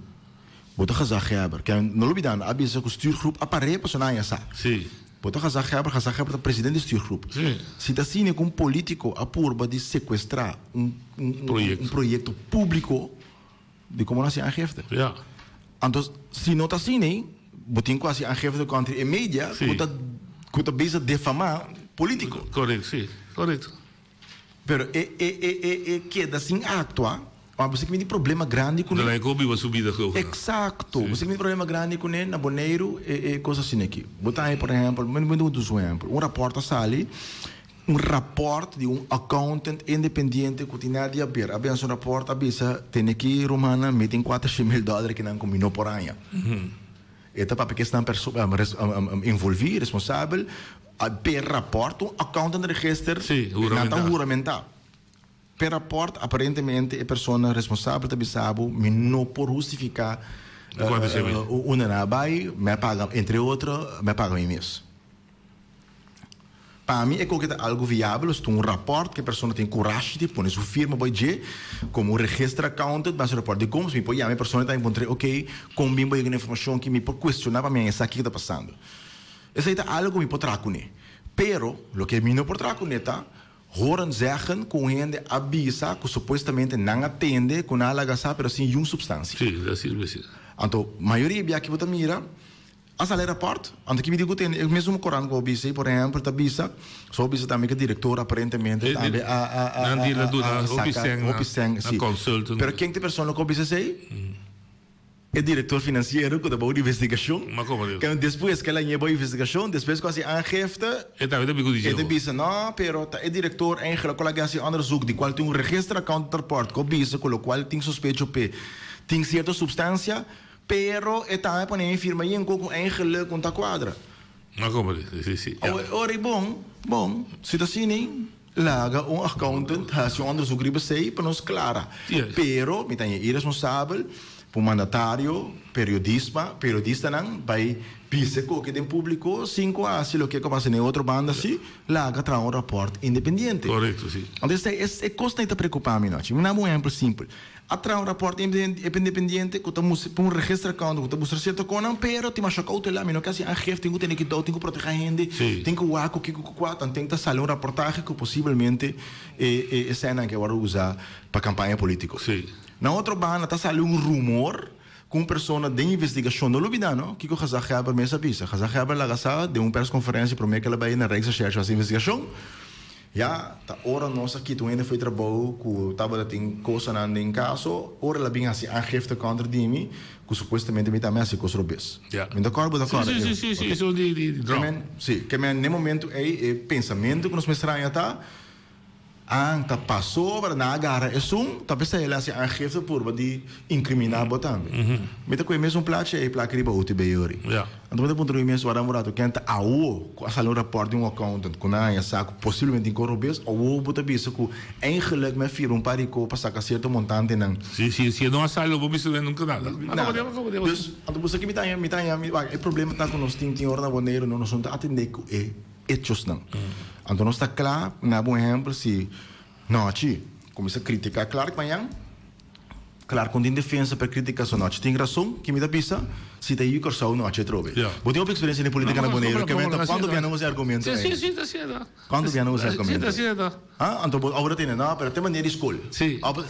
bo ta gezaghebber. No lo bida, a bisa cu stuurgroep a pare pasobra nan a haña sa. Si. Bo ta gezaghebber, gezaghebber ta presidente di stuurgroep. Sí. Si ta asina ku un politiko a purba di sekuestrá un un Proyekto. un proyekto públiko, di komo no hasi aangifte? Ja. Anto si no ta asina, bo tin ku hasi aangifte kontra e media Sí. ku ta ku ta bezig defamá politiko. Korekto, sí, korekto. Pero e e e e e keda sin actua, ma bo sa ki mi tin problema grandi kuné. Dalae kon biba su bida ku. Exacto, bo sa ki mi tin problema grandi kuné na Boneiru e e kos asina aki. Bo ta haña por ehempel, mi mi duna un ehempel, un raport a sali, un raport di un accountant independiente ku tin nada di haber, a bensa un raport a bisa tene ki rumannan mi tin kuatershen mil dòler kinan ku mi no por haña. E ta papia ku esnan perso envolví, responsabel. Per rapport un accountant register Sí, nan ta huramentá. huramentá. Per rapport aparentemente e persona responsabel ta bisa bo mi no por hustifiká Di kuantu sebe? unda nan a bai, mi a paga entre otro mi a paga mi mes. Pa mi e koke ta algu viabel, osea un rapport ku e persona tin kurashi di pone su firma bai dje komo un register accountant bai su rapport di komps mi por yama e persona i ta enkontr'é ok kon bin bo yega na informashon aki mi por kuestioná pa mi haña sa kiko ta pasando. Esei ta algo ku mi por traha kuné. Pero, loke mi no por traha kuné ta horen zeggen ku un hende a bisa ku supuestamente nan a tende ku nan a laga sa pero sin yun supstansia. Sí, ta sirbi asina. Anto, mayoria bia ki bo ta mira, a sali e rapòrt, anto ki mi di ku tende, e mesun korant ku bo bisa ei, por ehèmpel, ta bisa, so bo bisa tambe ku e direktor aparentemente tambe a a a Nan di la duna a hopi saka sèn hopi sèn, na si. consultant. Pero ken ta e persona ku a bisa esei? E director financiero cu ta bou di investigacion. Ma como Dios. Kende despues cu el a ñe bou investigacion, despues cu a haci aangifte. E tambe ta bico di E ta dje. bisa, no, pero ta e director eigenlijk cu a laga haci onderzoek, di cual tin un register accountant rapport cu a bisa cu locual tin sospecho p'e tin cierto substancia, pero e tambe a pone e firma yen cu eigenlijk un ta cuadra. Ma como Dios, si, si, ya. Awe, ora y bon, bon, si ta asina, Laga un accountant haci un onderzoek riba esey pa nos clara. Pero mi ta haña irresponsabel pa un mandatario, periodisma, periodistanan bay bisa e koke den publico sin cu haci loke cu a pasa den e otro banda si, laga traha un rapport independiente. Correcto, si. Anto esey e cosnan ta preocupa mi nochi. Mi nan un ehempel simpel. A traha un raport independiente ku ta mustra pa un register accountant ku ta mustra sierto konan, pero tin masha koutela, mi no ke hasi aangifte, tin ku tene kidou, tin ku protegá hende, tin ku wak ku kiko ku kua, tan tin ta sali un raportahe ku posibelmente e e esènan ke wòrdu usá pa kampaña polítiko. Na otro banda ta sali un rumor ku un persona den investigashon, no lubidá no, kiko Gezaghèber mes a bisa, Gezaghèber laga sa den un perskonferensia promé ke el a bai na Rijksrecherche hasi investigashon, Ya, ta ora nos a kita un hende fo'i trabou ku tabata tin kosanan den kaso, ora el a bin hasi aangifte kontra di mi, ku supuestamente mi tambe a hasi kos robes. Ya. Mi ta kòrda bo ta kòrda? Sí, sí, sí, sí, esun di di Ke dròg. men, sí, ke men n'e momentu ei e pensamentu ku nos mester haña ta, Ah, ta pasobra nan a gara esun, ta p'esei el a hasi aangifte purba di inkriminá bo tambe. Mi ta ku e mesun plachi ei plaka riba OTB yori. Anto mi ta puntra mi mes wara un rato ken ta awo ku a sali un rapòrt di un accountant ku nan a haña sa ku posiblemente tin kos robes, awo bo ta bisa ku eigenlijk mi a firma un par di kos pa saka sierto montantenan. Si, si, si e no a sali lo bo bisa nunka nada. Nada. Dus, anto bo sa ki mi ta haña, mi ta haña, wak, e problema ta ku nos tin tin ora na Boneiru no nos no ta atendé ku e. Hechosnan. Anto nos ta kla na bo ehempel si Nochi kuminsá kritiká Clark mañan, Clark kon tin defensa pa e kritika so Nochi tin rason ki mi ta bisa si ta yu Kòrsou Nochi atrobe. Bo tin hopi eksperensia den politika na Boneiru ke men ta kuantu bia nan usa e argumento ei? Kuantu bia nan usa e argumento ei? Ha? Anto bo ora tene no pero te manera di skol.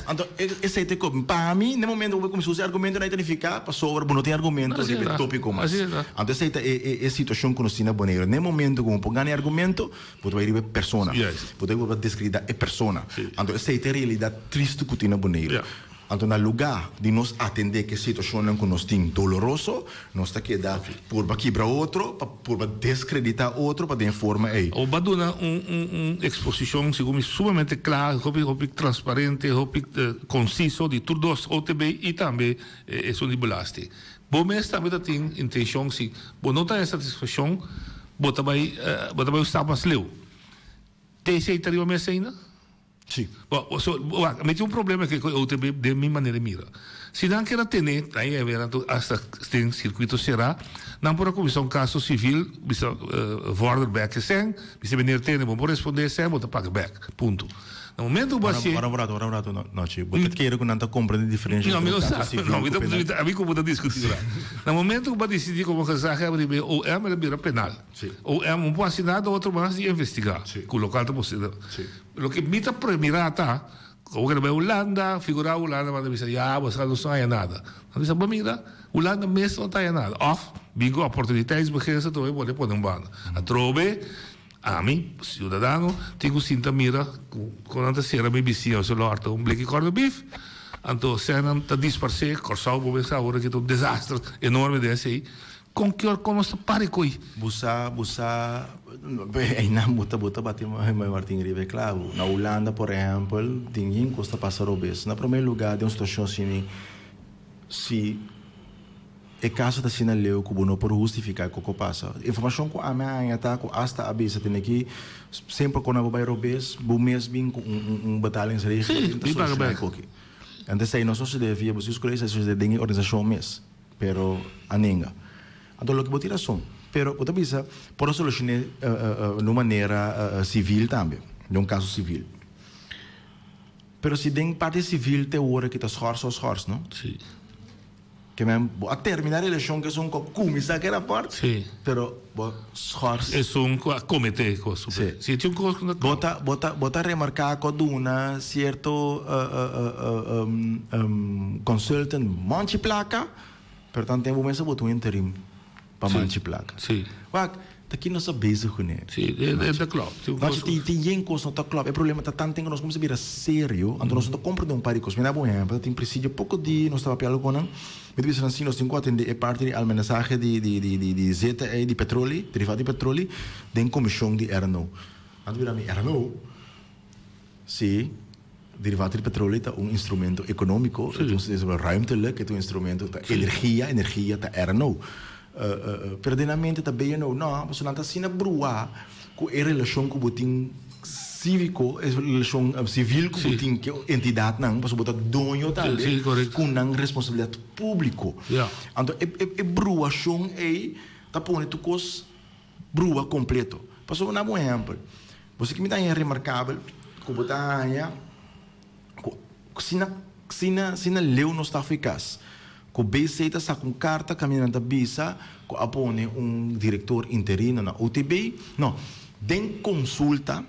Anto esei ta kopi. Pa mi na e momento ku bo kuminsá usa e argumento nan e ta nifiká pasobra bo no tin argumento riba e topiko mas. Anto esei ta e situashon ku nos tin na Boneiru. Na e momento ku bo por gana e argumento bo ta bai riba e persona. Bo ta bai por deskreditá e persona. Anto esei ta e realidat tristu ku tin na Boneiru. Anto na lugá di nos atendé ku e situashonnan ku nos tin doloroso, nos ta keda purba kibra otro, pa purba deskreditá otro pa den e forma ei. Bo a duna un un eksposishon segun mi sumamente kla, hopi hopi transparente, hopi konsiso di tur dos OTB i tambe esun di belasting. Bo mes tambe ta tin intenshon si bo no ta haña satisfakshon bo ta bai bo ta bai un stap mas leu. TC ta riba mes ainda? Sí. Bo, so, wak, mi tin un problema aki ku e OTB den mi manera di mira. Si nan kier a tene, nan ya wera anto hasta den sirkuito será, nan por a kuminsá un kaso sivil, bisa vorder bek e sèn, bisa meneer tene, bo por respondé e sèn, bo ta paga bek. Punto. Na momento ku bo hasié. Wara un rato, wara un rato, Nochi. Bo ta kere ku nan ta komprende diferensha entre un kaso sivil ku penal? No, mi no sa. Mi ku bo ta diskutí ora. Na momento ku bo a disidí komo gezaghebber riba e OM, el a bira penal. OM no por hasi nada otro mas di investigá ku lokal ta posibel. Loke mi ta premira ta, como ke ta bai Hulanda, figura Hulanda manda bisa, ya bo sa nos no haya nada. Nan bisa, bo mira, Hulanda mes no ta haya nada. Of, bin ku oportuniteitsbeginsel atrobe bo pone un banda. Atrobe, ami, ciudadano, tin ku sinta mira ku kon nan ta sera mi bisiña su lorta un bleki corned beef, anto sènnan ta disparsé, Kòrsou bo mester awor aki ta un desaster enorme den esei. Kon ki ora kon nos ta para e koi? Bo sa, bo sa, einan bo ta, bo ta bati Martin riba e klabu. Na Hulanda, por ehèmpel, tin yin kos ta pasa robes. Na promé lugá, den un situashon asina, si e kaso ta asina leu ku bo no por hustifiká e koko pasa. Informashon ku ami a haña ta ku asta a bisa tene ki semper ku nan bo bai robes, bo mes bin ku un un betalingsregeling ta solushoná e koki. Antes esei no sosodé via Bestuurscollege, esei sosodé den e organisashon mes. Pero a nenga. Anto loke bo tin rason. Pero bo ta bisa por a solucion'é na un manera civil tambe, den un caso civil. Pero si den parti civil te ora ki ta schors o schors, no? Sí. Ke men bo a termina relacion ku esun ku a cuminsa ku e raport, Sí. pero bo schors. Esun ku a comete cos. Sí. Sí, tin un cos ku no ta. Bo ta, bo ta, bo ta remarca ku a duna cierto consultant manchi placa, pero tanten bo mester bota un interim pa manchi placa. Sí. Wak, ta ki nos ta bezig kuné? Sí, e ta klopt. Manchi, tin, tin yen cos no ta klopt. E problema ta tanten ku nos cuminsa bira serio, anto nos no ta comprende un par di cos. Mi da bo un ehempel, tin presidio poco di nos ta papia algo ku nan. Mi ta bisa nan si nos tin ku atendé e parti di almenasahe di di di di di zeta ei di petroli, derivato di petroli, den komishon di RNO. Nan ta bira mi, RNO? Si, derivato di petroli ta un instrumento ekonómiko, e ta un instrumento ruimtelijk, e ta un instrumento ta energia, energia ta RNO. Pero den nan mente ta BNO. No, pasobra nan ta asina bruá ku e relashon ku bo tin Cívico es relacion civil cu bo tin cu entidadnan, pasobra bo ta doño tambe cu nan responsabilidad publico. Anto e bruacion ey ta pone tur cos brua completo. Pasobra na bo ehempel, bo sa ki mi ta haña remarcabel cu bo ta haña cu sina sina sina leu nos ta afu cas, cu BC ta saca un carta caminda nan ta bisa cu a pone un director interino na OTB, no, den consulta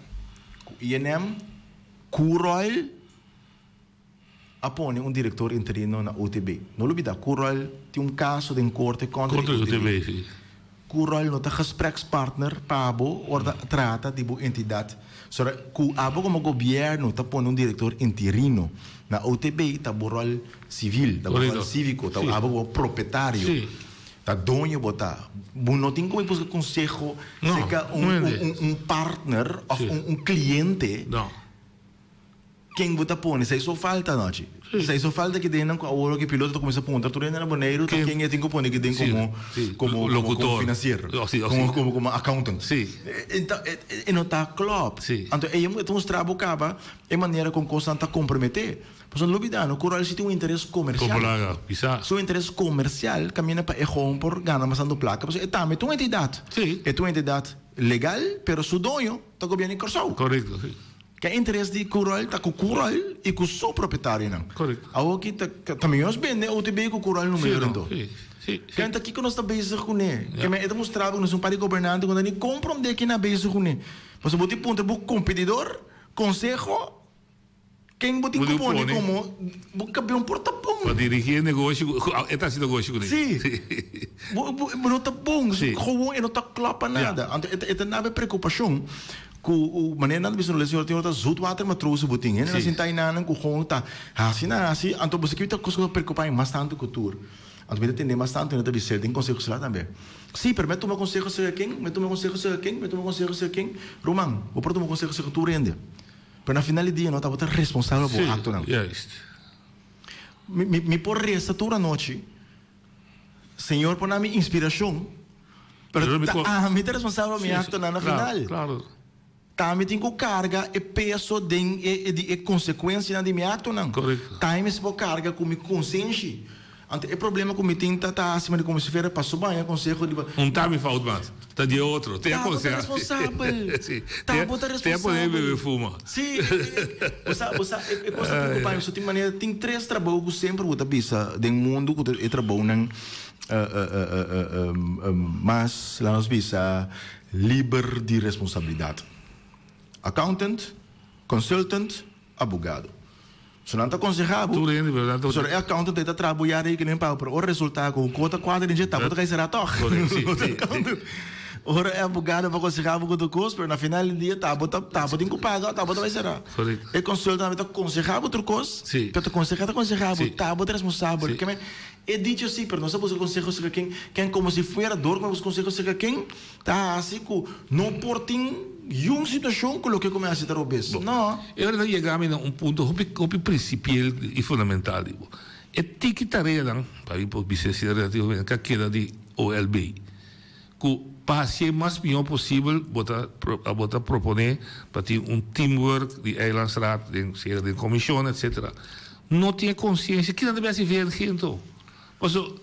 cu INM, Curoil a pone un director interino na OTB. No lubida, Curoil tin un caso den corte contra di OTB. Curoil no ta gesprekspartner pa bo ora ta trata di bo entidat. Sora ku abo komo gobièrnu ta pone un direktor interino na OTB ta bo ròl sivil, ta bo ròl síviko, ta abo komo propietario, ta doño bo ta. Bo no tin komo buska konseho serka un partner òf un kliente. Ken bo ta pone? Esei so falta anochi. Esei so falta ki den nan ku awor ku e piloto ta kuminsá puntra tur hende na Boneiru ta ken e tin ku pone ki den komo komo komo finansier, komo komo komo accountant. E no ta klòp. Anto e ta mustra bo kaba e manera kon kosnan ta komprometé. Pasobra no lubidá no, Curoil si tin un interes komersial. Su interes komersial kaminda pa e hon por gana mas tantu plaka pasobra e tambe ta un entidat. E ta un entidat legal pero su doño ta gobièrnu di Kòrsou. Ke interes di Curoil ta ku Curoil i ku su propietarionan. Awor ki ta ta mihor nos bende OTB ku Curoil no mihor anto. Ken ta kiko nos ta bezig kuné? Ke men e ta mustra bo ku nos un par di gobernante ku no ta ni komprondé ke nan bezig kuné. Pasobra bo tin puntra bo kompetidor konseho ken bo tin ku pone komo bo kabion por ta bon. Pa dirigí e negoshi ku e ta hasi negoshi kuné. Sí. Bo bo no ta bon. Gewoon e no ta klòp pa nada. Anto e ta nabe preokupashon. Ku manera nan ta bisa no lei señor tin ora ta zoet water matroos bo tin hende nan sinta enanan ku gewoon ta hasi nan hasi anto bo sa kico ta kos ku ta preocupa mi mas tantu ku tur anto mi ta tende mas tantu nan ta bisa den conseho sla tambe si pero mi a tuma conseho serka ken mi a tuma conseho serka ken mi a tuma conseho serka ken ruman bo por tuma conseho serka tur hende pero na final di dia no ta bo ta responsabel pa bo actonan mi mi por resa tur anochi. Señor por na mi inspiracion, pero ta ami ta responsabel pa mi actonan na final. Ta ami tin cu carga e peso den e di e consecuencianan di mi actonan. Ta ami mester por carga cu mi consenshi. Anto e problema cu mi tin ta ta haci mi di como si fuera paso baña conseho di. Un ta mi fout mas, ta di e otro. Ta bo ta responsabel. Ta bo ta responsabel. Te a pone bebe fuma. Sí, bo sa, bo sa, e kos ta preocupa mi, so tin manera, tin tres trabou ku semper bo ta bisa den mundu ku ta e trabounan mas, laat nos bisa, liber di responsabilidat. Accountant, consultant, abogado. So nan ta konseha bo, Tur hende, pero nan ta. So e accountant ei ta traha bo ya rekening pa bo, pero ora resulta ku un kos ta kuadra den dje, ta bo ta kai sera tòg. Correcto, sí, sí, sí. Ora e abogado por konseha bo ku tur kos, pero na final di dia ta bo ta ta bo tin ku paga o ta bo ta bai sera. Correcto. E consultant tambe ta konseha bo tur kos, Sí. pero ta konseha ta konseha bo, Sí. ta bo ta responsabel. Sí. Ke men e dicho si, pero nos a buska konseho serka ken, ken komo si fuera dor ku nos buska konseho serka ken, Ta hasi ku no por tin yun situashon ku loke ku mi hasi ta robes. No. E ora ta yega mi na un punto hopi hopi prinsipiel i fundamental di bo. E tiki tareanan, pa mi por bisa asina relativamente, ka keda di OLB. Ku pa hasié mas mihó posibel bo ta bo ta proponé pa tin un teamwork di eilandsraad den sea den komishon etcetera. No tin e konsiensia kinan ta bin hasi VNG anto? Paso.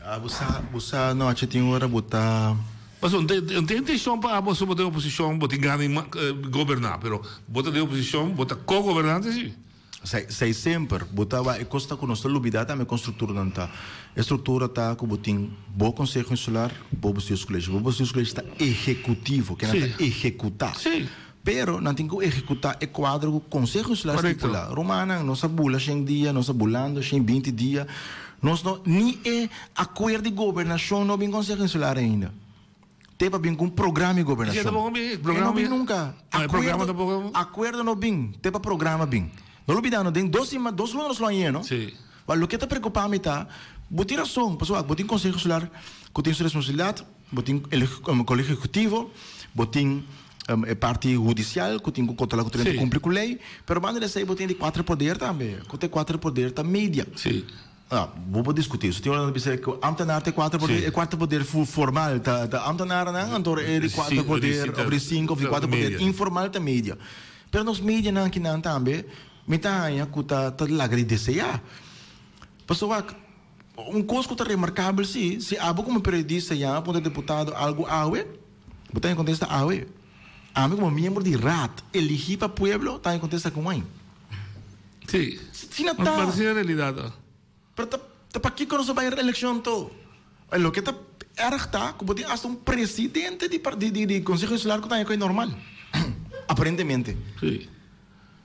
Ah, bo sa, bo sa nochi tin ora bo ta. Paso, no tin intencion pa abo so bo ta den oposicion, bo tin gana di goberna, pero bo ta den oposicion, bo ta co-gobernante si. Sei, sei semper, bo ta wak e cos ta cu nos ta lubida tambe con structuranan ta. E structura ta cu bo tin bo Conseho Insular, bo Bestuurscollege. Bo Bestuurscollege ta ehecutivo, ke nan ta ehecuta. Pero nan tin cu ehecuta e cuadro cu Conseho Insular stipula. Rumannan, nos a bula shen dia, nos a bulando shen binti dia. Nos no, ni e acuerdo di gobernacion no bin Conseho Insular ainda. Te pa bin cu un programa di gobernacion. E no bin nunca. Acuerdo, acuerdo no bin, te pa programa bin. No lubida no, den dos siman, dos luna nos lo a yeno. But loke ta preocupa mi ta, bo tin razon, pasobra bo tin Conseho Insular cu tin su responsabilidad, Bo tin Kolegio Ehekutivo, bo tin e parti hudisial ku tin ku kontrolá ku tur hende kumpli ku lei, pero banda di esei bo tin di kuater poder tambe. Ku ta e kuater poder ta media. Bo por diskutí eso. Tin ora nan ta bisa ku ámtenar ta e kuater poder, e kuater poder formal ta ámtenarnan, anto e di kuater poder òf di sinku òf di kuater poder informal ta media. Pero nos medianan akinan tambe mi ta haña ku ta laga di deseá. Pasobra wak. Un kos ku ta remarkabel si, si abo komo periodista yama pa un deputado algu awe, bo ta haña kontesta awe. Ami komo miembro di raad eligí pa pueblo ta haña kontesta ku wei. Sí. Si na ta. Parece realidad. Pero ta ta pakiko nos a bai elekshon anto? Loke ta erg ta ku bo tin asta un presidente di di di konseho insular ku ta haña ku e normal. Aparentemente. Sí.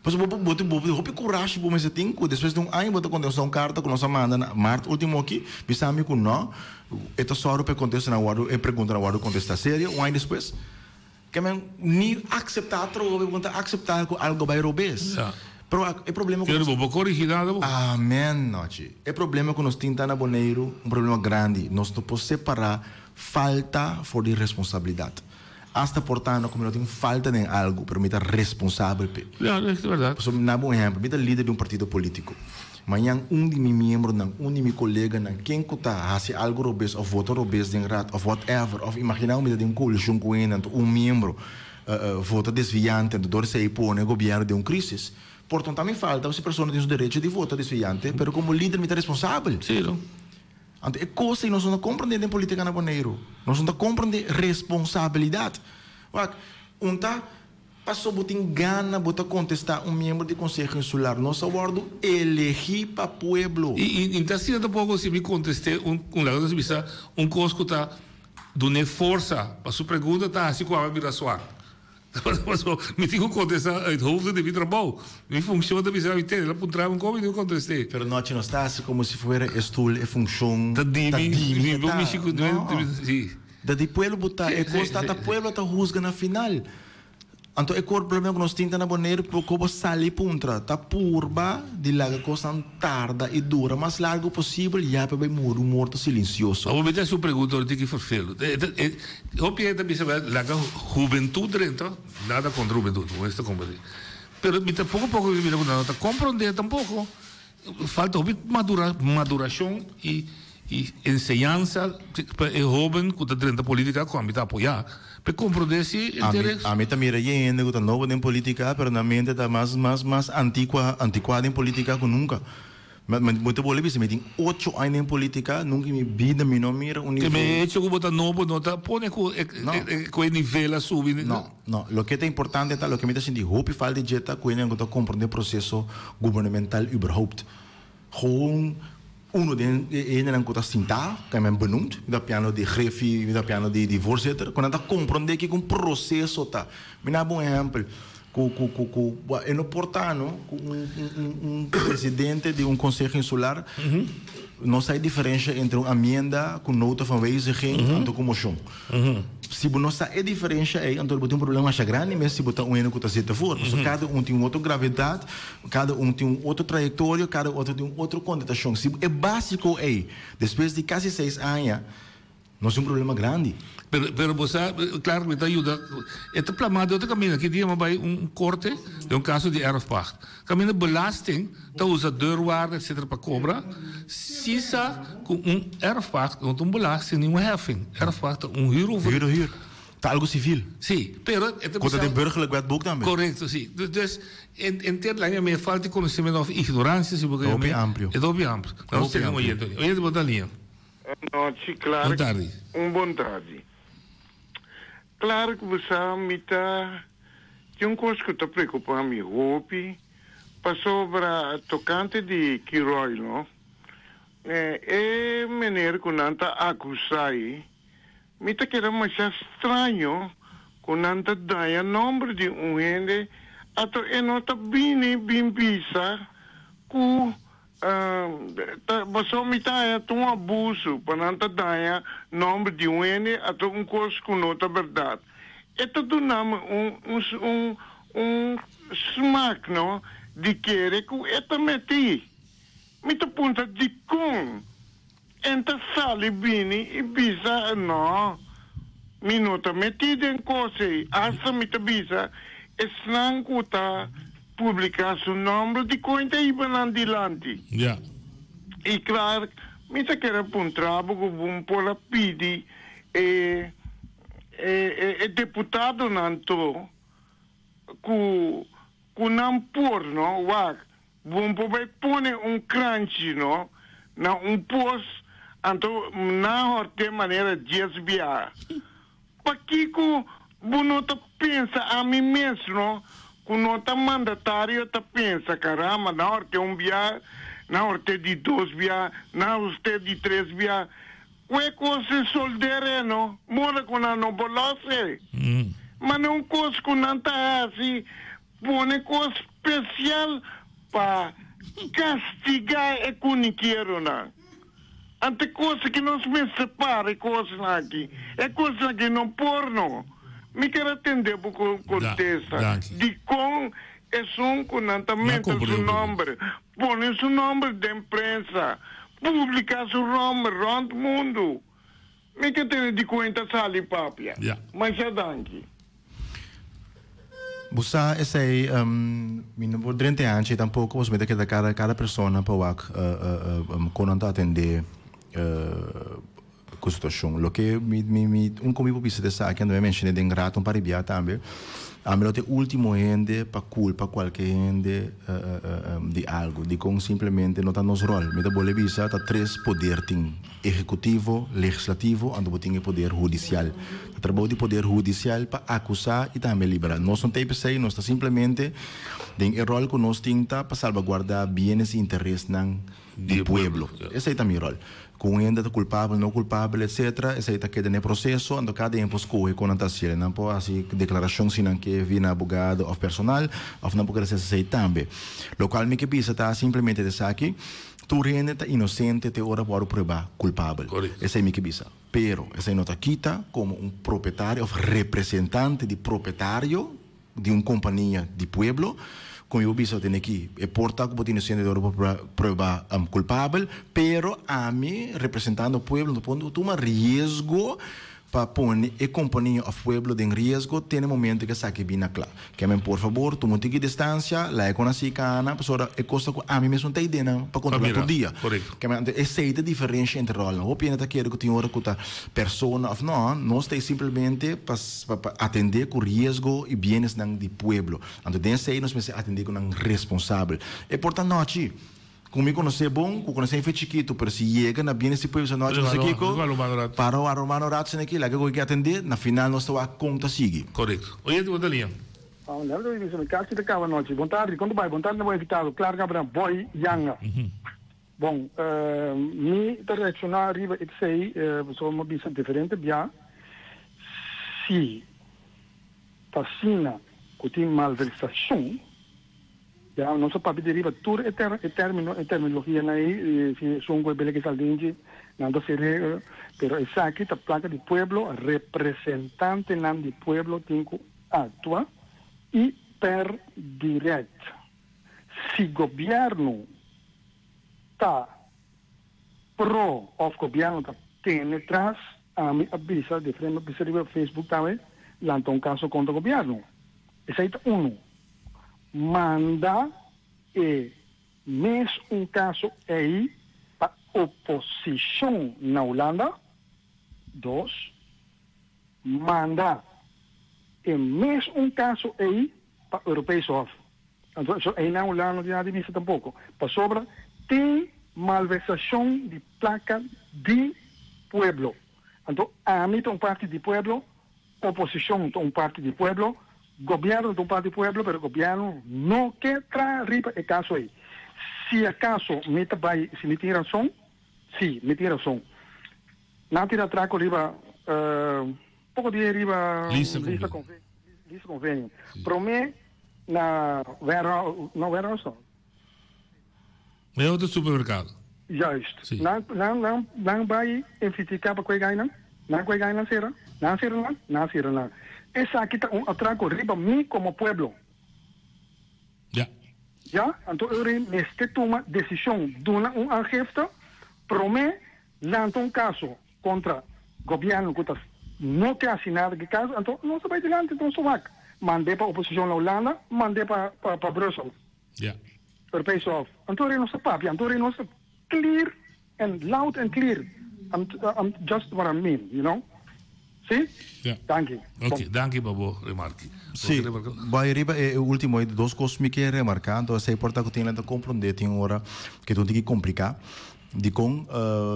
Pasobra bo bo tin bo hopi kurashi bo mester tin ku despues di un aña bo ta kontestá un karta ku nos a manda na mart último aki bisa mi ku nò e ta sòru pa e kontesta nan wòrdu e preguntanan wòrdu kontestá serio un aña despues ke men ni akseptá atrobe bo no ta akseptá ku algo bai robes pero e problema ku nos Bo por korigí nada bo. Amen nochi e problema ku nos tin ta na Boneiru un problema grandi nos no por separá falta for di responsabilidat. Asta por ta no ku mi no tin falta den algu, pero mi ta responsabel p'e. Ja, dat is bèrdat. Pasobra mi na bo un ehèmpel, mi ta lider di un partido polítiko. Mañan un di mi miembronan, un di mi koleganan, ken ku ta hasi algu robes òf vota robes den rat òf whatever, òf imaginá ku mi ta den un koalishon ku hende anto un miembro vota desviante anto dor esei pone gobièrnu den un krísis. Por ta mi falta, si persona tin su derecho di vota desviante, pero komo lider mi ta responsabel. Sí, no. Anto e kos ei nos no ta komprendé den polítika na Boneiru. Nos no ta komprendé responsabilidat. Wak, un ta paso bo tin gana bo ta kontestá un miembro di Konseho Insular. Nos a wòrdu elegí pa pueblo. I i ta asina tampoko si mi kontesté un un laga nos bisa un kos ku ta dun'é forsa pa su pregunta ta hasi ku awe bira swak. Pasobra mi tin ku kontestá uit hoofde di mi trabou. Mi funshon ta bisa mi tene, el a puntra mi un kos mi tin ku kontest'é. Pero nochi no sta hasi komo si fuera e stul, e funshon ta di mi, e ta. No, ta di pueblo bo ta, e kos ta ta pueblo ta husga na final. Anto e kor problema ku nos tin ta na Boneiru poko bo sali puntra, ta purba di laga kosnan tarda i dura mas largu posibel ya pa bai muri un morto silensioso. Awor mi ta hasi un pregunta ora tin ki ferfelu. Hopi hende ta bisa laga hubentud drenta, nada kontra hubentud, bo mes ta komprende. Pero mi ta poko poko mi ta mira ku nan no ta komprende tampoko. Falta hopi madura madurashon i i enseñansa pa e hoben ku ta drenta politika ku ami ta apoyá pa e komprondé si A mi interes. a mi ta mira e hende ku ta nobo den politika pero nan mente ta mas mas mas antikua antikuá den politika ku nunka. Mi mi mi ta bolbe bisa mi tin ocho aña den politika nunka en mi bida mi no mira un Te nivel. e hecho ku bo ta nobo no ta pone ku e No. e ku e nivel a subi. No. No, loke ta importante ta, loke mi ta sinti hopi falta di dje ta ku hende ku ta komprondé proseso gubernamental überhaupt. Gewoon uno den e hendenan ku ta sintá, ku men benoemd, mi ta piando di greffi, mi ta piando di di voorzitter, ku nan ta komprondé kiko un proseso ta. Mi na bo un ehèmpel, ku ku ku ku e no por ta no ku un un un presidente di un konseho insular no sa e diferensha entre un amienda ku nota van wijziging anto ku moshon. Si bo no sa e diferensha ei, anto bo tin un problema masha grandi mes si bo ta un hende ku ta zit afor. Pasobra kada un tin un otro gravedat, kada un tin un otro trayektorio, kada otro tin un otro kontestashon. Si e básiko ei, despues di kasi seis aña, nos tin un problema grandi. Pero, pero bo sa, klaro mi ta yuda, e ta plamá di otro kaminda. Ki dia mi a bai un korte den un kaso di erfpacht. Kaminda belasting ta usa deurwaarde etcetera pa kobra, si sa ku un erfpacht no ta un belasting ni un heffing. Erfpacht ta un huurovereenkomst. Huur, huur. Ta algo sivil. Si, pero e ta Ku ta bisa. den burgerlijk wetboek tambe. Korekto, si. Dus, en, enter laña mi e falta di konosementu òf ignoransia, si bo ke Ta hopi yam'é. amplio. E ta hopi amplio. Nos Hopi tene un amplio. oyente. Oyente bo ta liña. Nochi, Bon Clark. tardi. Un bon tardi. Clark, bo sa mi ta tin un kos ku ta preokupa mi hopi pasobra tokante di Kiroy no. E meneer ku nan ta akusá ei, mi ta keda masha straño ku nan ta daña nomber di un hende ato e no ta bini bin bisa ku Ta pasobra mi ta haña ta un abuso pa nan ta daña nomber di un hende ato un kos ku no ta bèrdat. E ta duna mi un un un smak no di kere ku e ta metí. Mi ta puntra dikon en ta sali bini i bisa no mi no ta metí den kos ei. Asta mi ta bisa esnan ku ta Publica su nomber di con ta hiba nan dilanti. Ja. Y Clark, mi ta kere puntra bo cu bo por a pidi e e e deputadonan to cu cu nan por no wak bo por bay pone un cranchi no na un post anto nan horte manera dies biaha. Pakiko bo no ta pensa ami mes no ku no ta mandatario ta pensa caramba nan horte un bia nan horte di dos bia nan horte di tres bia kue kos e soldere no moda ku nan no por los e ma na un kos ku nan ta hasi pone kos spesial pa kastiga e kunikieronan. Ante kos ki nos mester para e kosnan aki. E kosnan aki no por no. Mi ker a tende bo kontesta. Dikon esun ku nan ta menta su nomber, pone su nomber den prensa, publika su nomber rònt mundu? Mi ke tene di kuenta sali papia. Ja. Masha danki. Bo sa esei mi no por drenta e hanchi tampoco pasobra mi ta keda cada cada persona pa wak con nan ta atende cu situacion. Loke mi mi mi un con mi por bisa ta esaki anto mi a menciona den rato un par di bia tambe ami lo ta e ultimo hende pa culpa cualke hende di algo dicon simplemente no ta nos rol. Mi ta bolbe bisa ta tres poder tin. Ehekutivo, legislativo, anto bo tin e poder hudisial. Ta trabou di poder hudisial pa akusá i tambe liberá. Nos no ta p'esei, nos ta simplemente den e ròl ku nos tin ta pa salbaguardá bienes i interesnan di pueblo. Esei ta mi ròl. Ku un hende ta kulpabel, no kulpabel, etsetera, esei ta keda na e proseso, anto kada hende por skohe kon nan ta hasiel. Nan por hasi deklarashon si nan ke via nan abogado òf personal, òf nan por keda hasi esei tambe. Lokual mi ke bisa ta simplemente esaki. Tur hende ta inosente te ora wòrdu pruebá kulpabel. Esei mi ke bisa. Pero esei no ta kita komo un propietario òf representante di propietario di un kompania di pueblo, ku mi por bisa tene aki e por ta ku bo ta inosente te ora bo pruebá kulpabel, pero ami representando pueblo no por tuma riesgo pa pone e kompania òf pueblo den riesgo te na e momento ku esaki bini na kla. Ke men por fabor tuma un tiki distansia, laga kon a sigui kana, pasobra e kos ta ku ami mes no ta idea nan pa kontrolá tur dia. Ke men anto esei ta diferensha entre ròlnan. Hopi hende ta kere ku tin ora ku ta persona òf no, nos ta ei simplemente pa pa atendé ku riesgo i bienesnan di pueblo. Anto den esei nos mester atendé ku nan responsabel. E por ta nochi. Ku mi konosé bon, ku konosé fe chikitu, pero si yega na bienes di pueblo sa nochi no sé kiko, para wak un rato esaki, laga ku ke atendé, na final nos ta wak kon ta sigui. Korekto. Oyente bo ta liña. Mi kasi ta kaba nochi. Bon tardi, kon ta bai? Bon tardi na bo invitado, Clark Abraham, Boy Yanga. Bon, mi ta reakshoná riba esei, pasobra mi a bisa diferente bia, si ta asina ku tin malversashon, Ya nos a papia di riba tur e ter e termino e terminologianan ei si esun ku e bele ke saldinchi nan ta sere pero esaki ta plaka di pueblo representantenan di pueblo tin ku aktua i per direct si gobierno ta pro of gobierno ta tene tras ami a bisa diferente mi a bisa riba Facebook tambe lanta un kaso kontra gobierno esei ta unu. Manda e mes un kaso ei pa oposishon na Hulanda. Dos, manda e mes un kaso ei pa Europees Hof. Anto eso ei na Hulanda no tin nada di bisa tampoko, pasobra tin malversashon di plaka di pueblo. Anto ami ta un parti di pueblo, Oposicion ta un parti di pueblo, gobierno ta un parti di pueblo, pero gobierno no ke traha riba e caso ey. Si acaso mi ta bay, si mi tin razon, si, mi tin razon. Nan tira atraco riba, poco dia riba Lista Convenio, Lista Convenio. Prome na warehouse, no warehouse no. E otro supermercado. Juist. Si. Nan, nan, nan, nan bai infitica pa koe gainan? Nan koe gainan sera? Nan sera nan? Nan sera nan. Esaki ta un atraco riba mi como pueblo. Ja. Ja, anto eu rei mester tuma decision, duna un aangifte, prome lanta un caso contra gobierno cu ta no ke haci nada cu e caso, anto nos ta bai dilanti, nos ta wak. Mande pa oposicion na Hulanda, mande pa, pa, pa Brussel. Ja. Europees Hof. Anto ri nos ta papia, anto ri nos ta clear and loud and clear. I'm, I'm just what I mean, you know. Si? Ja. Danki. Ok, danki pa bo remarki. Si, bai riba e ultimo e dos kos mi ke remarká, anto esei por ta ku tin ta komprondé tin ora ke ta un tiki kompliká. Dikon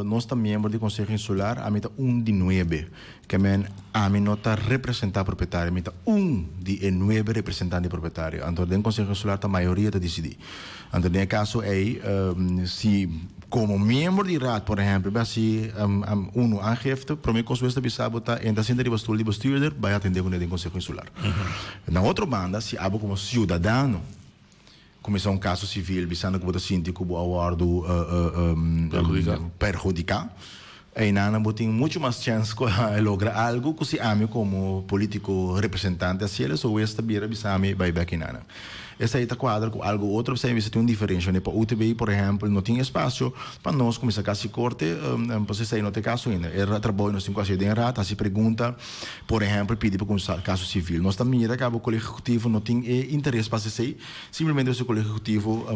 nos ta miembro di Konseho Insular, ami ta un di nuebe. Ke men ami no ta representá propietario, mi ta un di e nuebe representante di propietario. Anto den Konseho Insular ta mayoria ta disidí. Anto den e kaso ei, si komo miembro di raad, por ehèmpel, bo hasi unu aangifte, promé kos bo ta bisa bo ta entra sinta riba stul di bestuurder, bai atendé kuné den Konseho Insular. Na otro banda, si abo komo siudadano, Kuminsá un kaso sivil bisando ku bo ta sinti ku bo a wòrdu perhudiká. Einan bo tin muchu mas chèns ku a logra algu ku si ami komo polítiko representante a siel. So wes ta bira bisa mi bai bèk einan. Esei ta kuadra ku algu otro, p'esei mester tin un diferensha. Pa UTB, por ehèmpel, no tin espasio pa nos kuminsá kasi korte, pasobra esei no ta e kaso ainda. E trabou nos tin ku hasi den raad, hasi pregunta, por ehèmpel pidi pa kuminsá kaso sivil. Nos ta mira kaba Kolegio Ehekutivo no tin e interes pa hasi esei, simplemente pasobra Kolegio Ehekutivo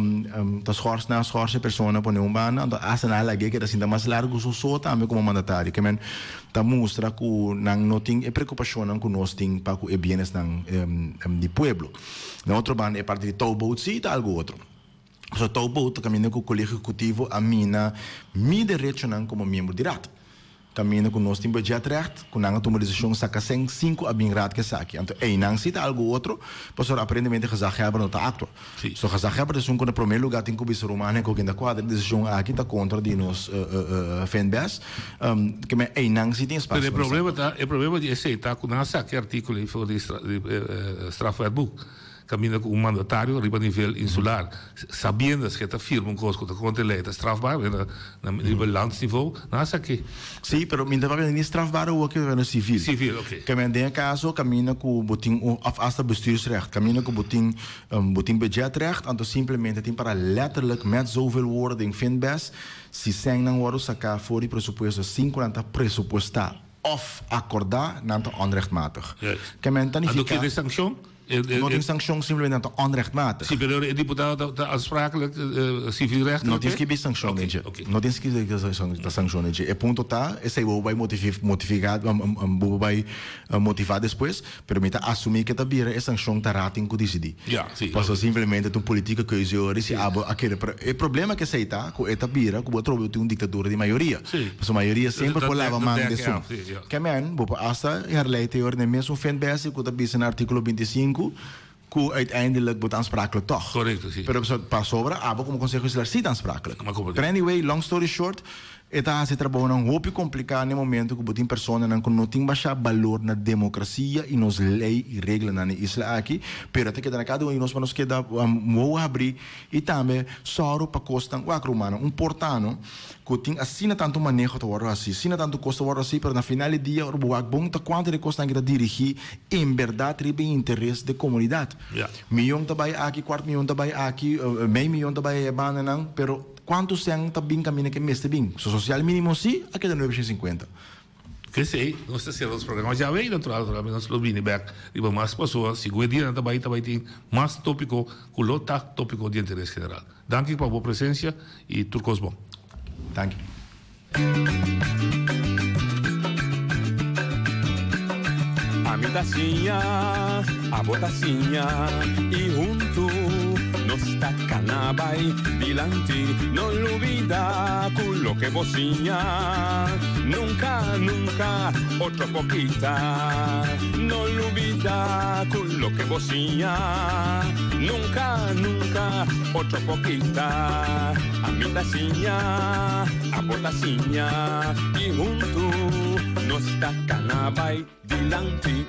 ta schors nan, schors e persona pone un banda, anto asta nan a lag'é keda sinta mas largu su so tambe komo mandatario. Ke men ta mustra ku nan no tin e preokupashonnan ku nos tin pa ku e bienesnan di pueblo. Na otro banda e parti di touwboot si ta algu otro. Pasobra touwboot ta kaminda ku Kolegio Ehekutivo a mina mi derechonan komo miembro di Raad. Kaminda ku nos tin budgetrecht, ku nan a tuma desishon saka sèn sin ku a bin Raad ku esaki. Anto einan si ta algu otro, pasobra aparentemente gezaghebber no ta aktua. So gezaghebber ta esun ku na promé lugá tin ku bisa rumannan ku ken ta kuadra e desishon aki ta kontra di nos FNBS. Ke men einan si tin espasio. Pero e problema ta, e problema di esei ta ku nan a saka e artíkulo ei for di strafwetboek, kaminda ku un mandatario riba nivel insular, sabiendo ku e ta firma un kos ku ta kontra e lei, ta strafbaar, na riba landsniveau, nan a sak'é. Sí, pero mi ta papia ni strafbaar awor ke ta sivil. Sivil, oké. Ke men den e kaso kaminda ku bo tin un, òf asta bestuursrecht, kaminda ku bo tin, bo tin budgetrecht, anto simplemente tin para letterlijk met zoveel woorden den Finbes, Si sènnan wòrdu saká for di presupuesto sin ku nan ta presupuestá òf akordá, nan ta onrechtmatig. Ke men ta nifiká. Anto kende sankshon? No tin sankshon, simplemente nan ta onrechtmatig. Si, pero e diputado ta aansprakelijk civilrechtelijk? No tin skibi sankshon den dje. No tin skibi sankshon den dje. E punto ta, esei bo bai motifiká, bo bai motivá despues. Pero mi ta asumí ke ta bira e sankshon ta raad tin ku disidí. Ja, sí. Pasobra simplemente ta un politieke keuze ora si abo a kere. Pero e problema ke esei ta ku e ta bira ku bo atrobe bo tin un diktadura di mayoria. Sí. Pasobra mayoria semper por laba man de su. Sí, ja. Ke men, bo por asta herleid te ora den mesun ventbestie ku ta bisa na artíkulo 25 ku uiteindelijk bo ta aansprakelijk tòg. Korekto, sí. Pero pasobra abo komo Konseho Insular sí ta aansprakelijk. Ma komprendé. Pero anyway, long story short, E ta hasi trabounan hopi kompliká na e momento ku bo tin personanan ku no tin bashá balor na demokrasia i nos lei i reglanan na e isla aki, pero ta keda na kada un di nos pa nos keda wowo habrí i tambe sòru pa kosnan wak rumannan un portano ku tin asina tantu maneho ta wòrdu hasí, asina tantu kos ta wòrdu hasí pero na final di dia ora bo wak bon ta kuantu di e kosnan aki ta dirigí en bèrdat riba e interes di komunidat. Miyon ta bai aki, kuart miyon ta bai aki, mei miyon ta bai e bandanan pero. Kuantu sèn ta bin kaminda ke mester bin? Su sosial mínimo sí a keda nuebe shen sinkuenta. P'esei nos ta sera nos programa djawe i natural naturalmente nos lo bini bèk riba mas pasobra segun e dianan ta bai ta bai tin mas tópiko ku lo ta tópiko di interes general. Danki pa bo presensia i tur kos bon. Danki. Ami ta siña, abo ta siña y huntu nos ta cana bay dilanti. No lubida cu loke bo siña nunca, nunca otro por kita. No lubida cu loke bo siña nunca, nunca otro por kita. Ami ta siña, abo ta siña y huntu nos ta cana bay dilanti.